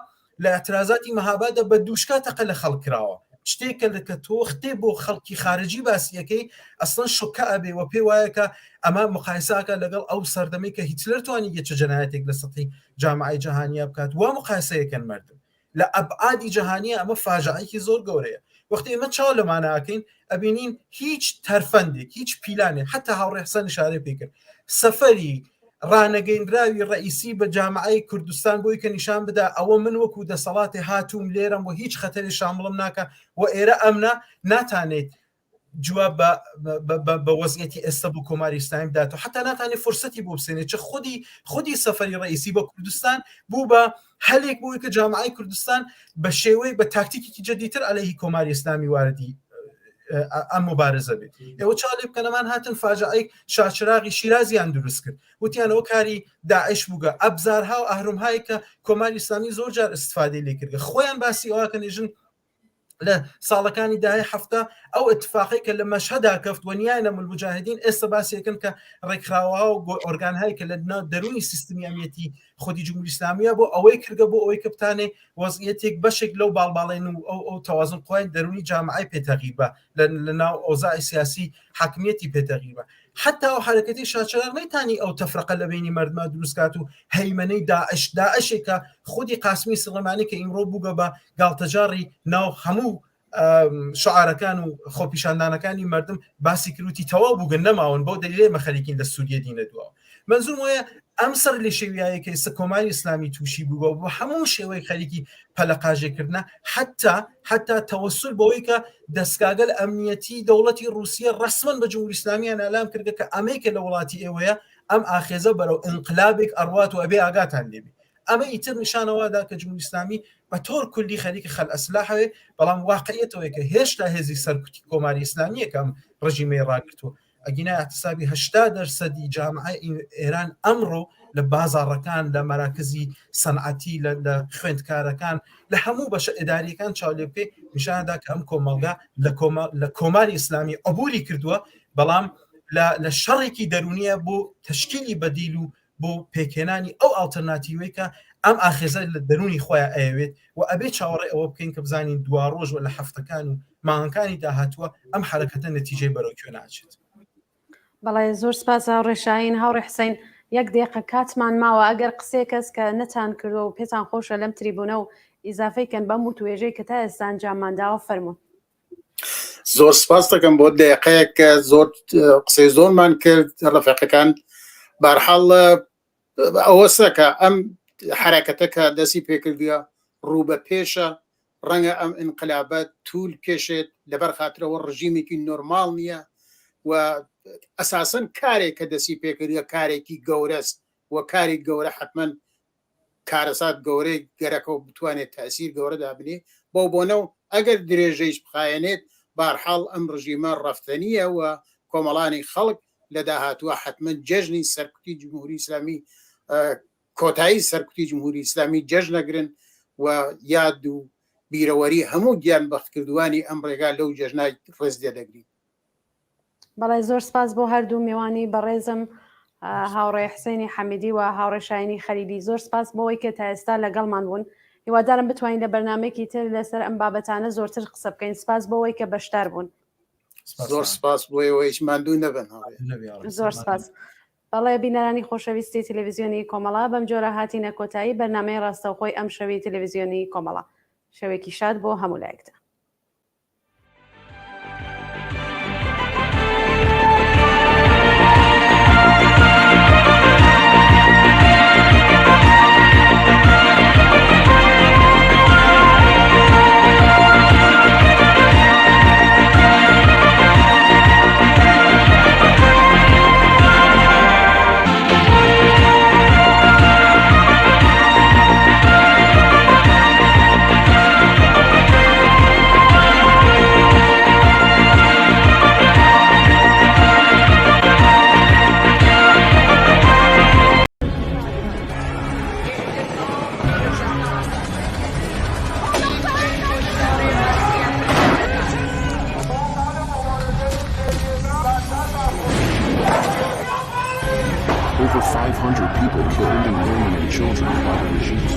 لە اعترازاتی مەهابادە بە دووشکا تەقە لە خەڵک کراوە شتێک کە لە کە تۆ ختێ بۆ خەڵکی خارجی باسیەکەی ئەسڵەن شۆکە ئەبێ و پێ وایە کە ئەمە مقایساکە لەگەڵ ئەو سەردەمەی کە هیتلەر توانی چ جەنایەتێک لە سەتحی جامعەی جەهانیە بکات وا مقایسەیەکەن مردم لە ئەبعادی جەهانیە ئەمە فاجعەیەکی زۆر گەورەیە وەختی ئێمە چاو لەمانە ئەکەین ئەبینین هیچ تەرفەندێک هیچ پیلانێک حتا هاوڕێ حسەن ئشارەی پێ کرد سەفەری ڕانەگەیندراوی ڕئیسی بە جامعەی کوردستان بۆی کە نیشان بدا ئەوە من وەکو دەسەڵاتی هاتووم لێرەم و هیچ خەتەری شامڵم ناکە و ئێرە ئەمنە ناتانێت جواب بە بە وەزعیەتی ئێستا بۆ کۆماری ئیسلامی بدات و حتا ناتانێت فرسەتی بۆ بسێنێت چ خودی خودی سەفەری ڕئیسی بە کوردستان بوو بە هەلێک بووی کە جامعەی کوردستان بە شێوەی بە تاکتیکێکی جدیتر عەلەیهی کۆماری ئیسلامی واردی ئەم مبارزە بێت ئێوە چاو لێ بکەنەمان هاتن فاجعەی شاچراغی شیرازیان دروست کرد وتیان ئەوە کاری داعش بووگە ئەبزارها و ئەهرمهایی کە کۆماری ئیسلامی زۆر جار استفادەی لێ کردگە خۆیان باسی ئەوە کەن ژن لە ساڵەکانی داهەی حەفتا ئەو ئیتفاقەی کە لە مەشهەدا کەفت و نیانە مولموجاهدین ئێستا باسیەکەن کە ڕێکخراوەها و ئۆرگانهایی کە لە دەروونی سیستمی ئەمنیەتی خودی جمهوری ئیسلامیە بۆ ئەوەی کردگە بۆ ئەوەی کە بتانێ وەزعیەتێک بەشێک لەو باڵباڵێن و ئەو ئەو تەوازن قوای دەروونی جامعەی پێ تەغییر بە لە ناو ئەوزاعی سیاسی حاکمیەتی پێ تەغییر بە حتا ئەو حرەکەتی شاچراغ نەیتانی ئەو تەفرەقە لە بینی مردما دروست کات و هەیمەنەی داعش داعشێکە خودی قاسمی سڵێمانی کە ئیمڕۆ بووگە بە گاڵتەجاڕی ناو هەموو شعارەکان و خۆپیشاندانەکانی مردم باسی کروتی تەواو بووگن نەماون بەو دەلیلەی مە خەریکین لە سووریە دینە دواوە منزوم وایە ئەم سەر لە شێویایە کە ئێستا کۆماری ئیسلامی تووشی بووە بۆ هەموو شێوەی خەریکی پەلەقاژێکردنە حتا حتا تەوەسول بەوەی کە دەستگاگەل ئەمنیەتی دەوڵەتی رووسیە ڕسمەن بە جمهوری ئیسلامیان ئالام کردگە کە ئەمەی کە لە وڵاتی ئێوەیە ئەم ئاخێزە بەرەو ئینقلابێک ئەڕوات و ئەبێ ئاگاتان لێبی ئەمە ئیتر نیشانەوەدا کە جمهوری ئیسلامی بە تۆر کولی خەریکە خەل ئەسلاحەوێ بەڵام واقعیەتەوەی کە هێشتا هێزی سەرکوتی کۆماری ئیسلامیە کە ئەم ڕژیمەی ڕاگرتووە ئەگینا احتسابی 80 دەرسەدی جامعە ئێران ئەمڕۆ لە بازاڕەکان لە مەراکزی سەنعەتی لە خوێندکارەکان لە هەموو بەشە ئیداریەکان چاو لێ بکەی نیشاندا کە ئەم کۆمەڵگا لە کۆماری ئیسلامی عبوری کردووە بەڵام لە شەڕێکی دەرونیە بۆ تەشکیلی بەدیل و بۆ پێکهێنانی ئەو ئاڵتەرناتیوەی کە ئەم ئاخێزە لە دەروونی خۆیان ئەیەوێت و ئەبێ چاوەڕێ ئەوە بکەین کە بزانین دواڕۆژ و لە هەفتەکان و مانگەکانی داهاتووە ئەم حەرەکەتە نەتیجەی بەرەو کوێ ناچێت. بەڵێ زۆر سپاس هاوڕێ شاهین. هاوڕێ حسین یەک دقیقە کاتمان ماوە ئەگەر قسەیەک هەس کە نەتان کردووە و پێتان خۆشە لەم تریبونە و ئیزافەی کەن بەم وتوێژەی کە تا ئێستا ئەنجاممان داوە فەرموون. زۆر سپاس دەکەم بۆ دقەیەک کە زۆر قسەی زۆرمان کرد ڕەفیقەکان بارحاڵ ئەوە سەکە ئەم حرەکەتە کە دەستی پێکردووە ڕوو بە پێشە ڕەنگە ئەم ئینقلابە توول کێشێت لەبەر خاترەوە ڕژیمێکی نۆرماڵ نییە و. ئەساسەن کارێک کە دەسی پێکردە کارێکی گەورەس و کاری گەورە حتمما کارەسات گەورەی گەرەکە و بتوانێت تەئسیر گەورە دابنێ، بەو بۆنەو ئەگەر درێژەیش بخایەنێت بارحاڵ ئەم ڕژیمە ڕەفتەنییە و کۆمەڵانی خەڵک لە داهاتووا حەتمەن جەژنی سەرکوتی جمهوری ئیسلامی کۆتایی سەرکوتی جمهوری ئیسلامی جەژنەگرن و یاد و بیرەوەری هەموو گیان بەختکردووانی ئەم ڕێگا لەو جەژنە ڕێز لێ دەگرین. بەڵێ زۆر سپاس بۆ هەردوو میوانی بەڕێزم هاوڕێ حسێنی حەمیدی و هاوڕێ شاینی خەلیلی زۆر سپاس بۆی کە تا ئێستا لەگەڵمان بوون هیوادارم بتوانین لە بەرنمێکی تر لەسەر ئەم بابەتانە زۆرتر قسە بکەین سپاس بۆەوەی کە بەشدار بوون. زۆر سپاس بۆ ئێوەیش ماندوو نەبن. زۆر سپاس. بەڵێ بینەرانی خۆشەویستی تەلەڤیزیۆنی کۆمەڵە بەم جۆرە هاتینە کۆتایی بەرنمەی ڕاستەوخۆی ئەم شەوی تەلەڤیزیۆنی کۆمەڵە شەوێکی شاد بۆ هەموو لایەکتان. Over 500 people killed, including women and children, by the regime.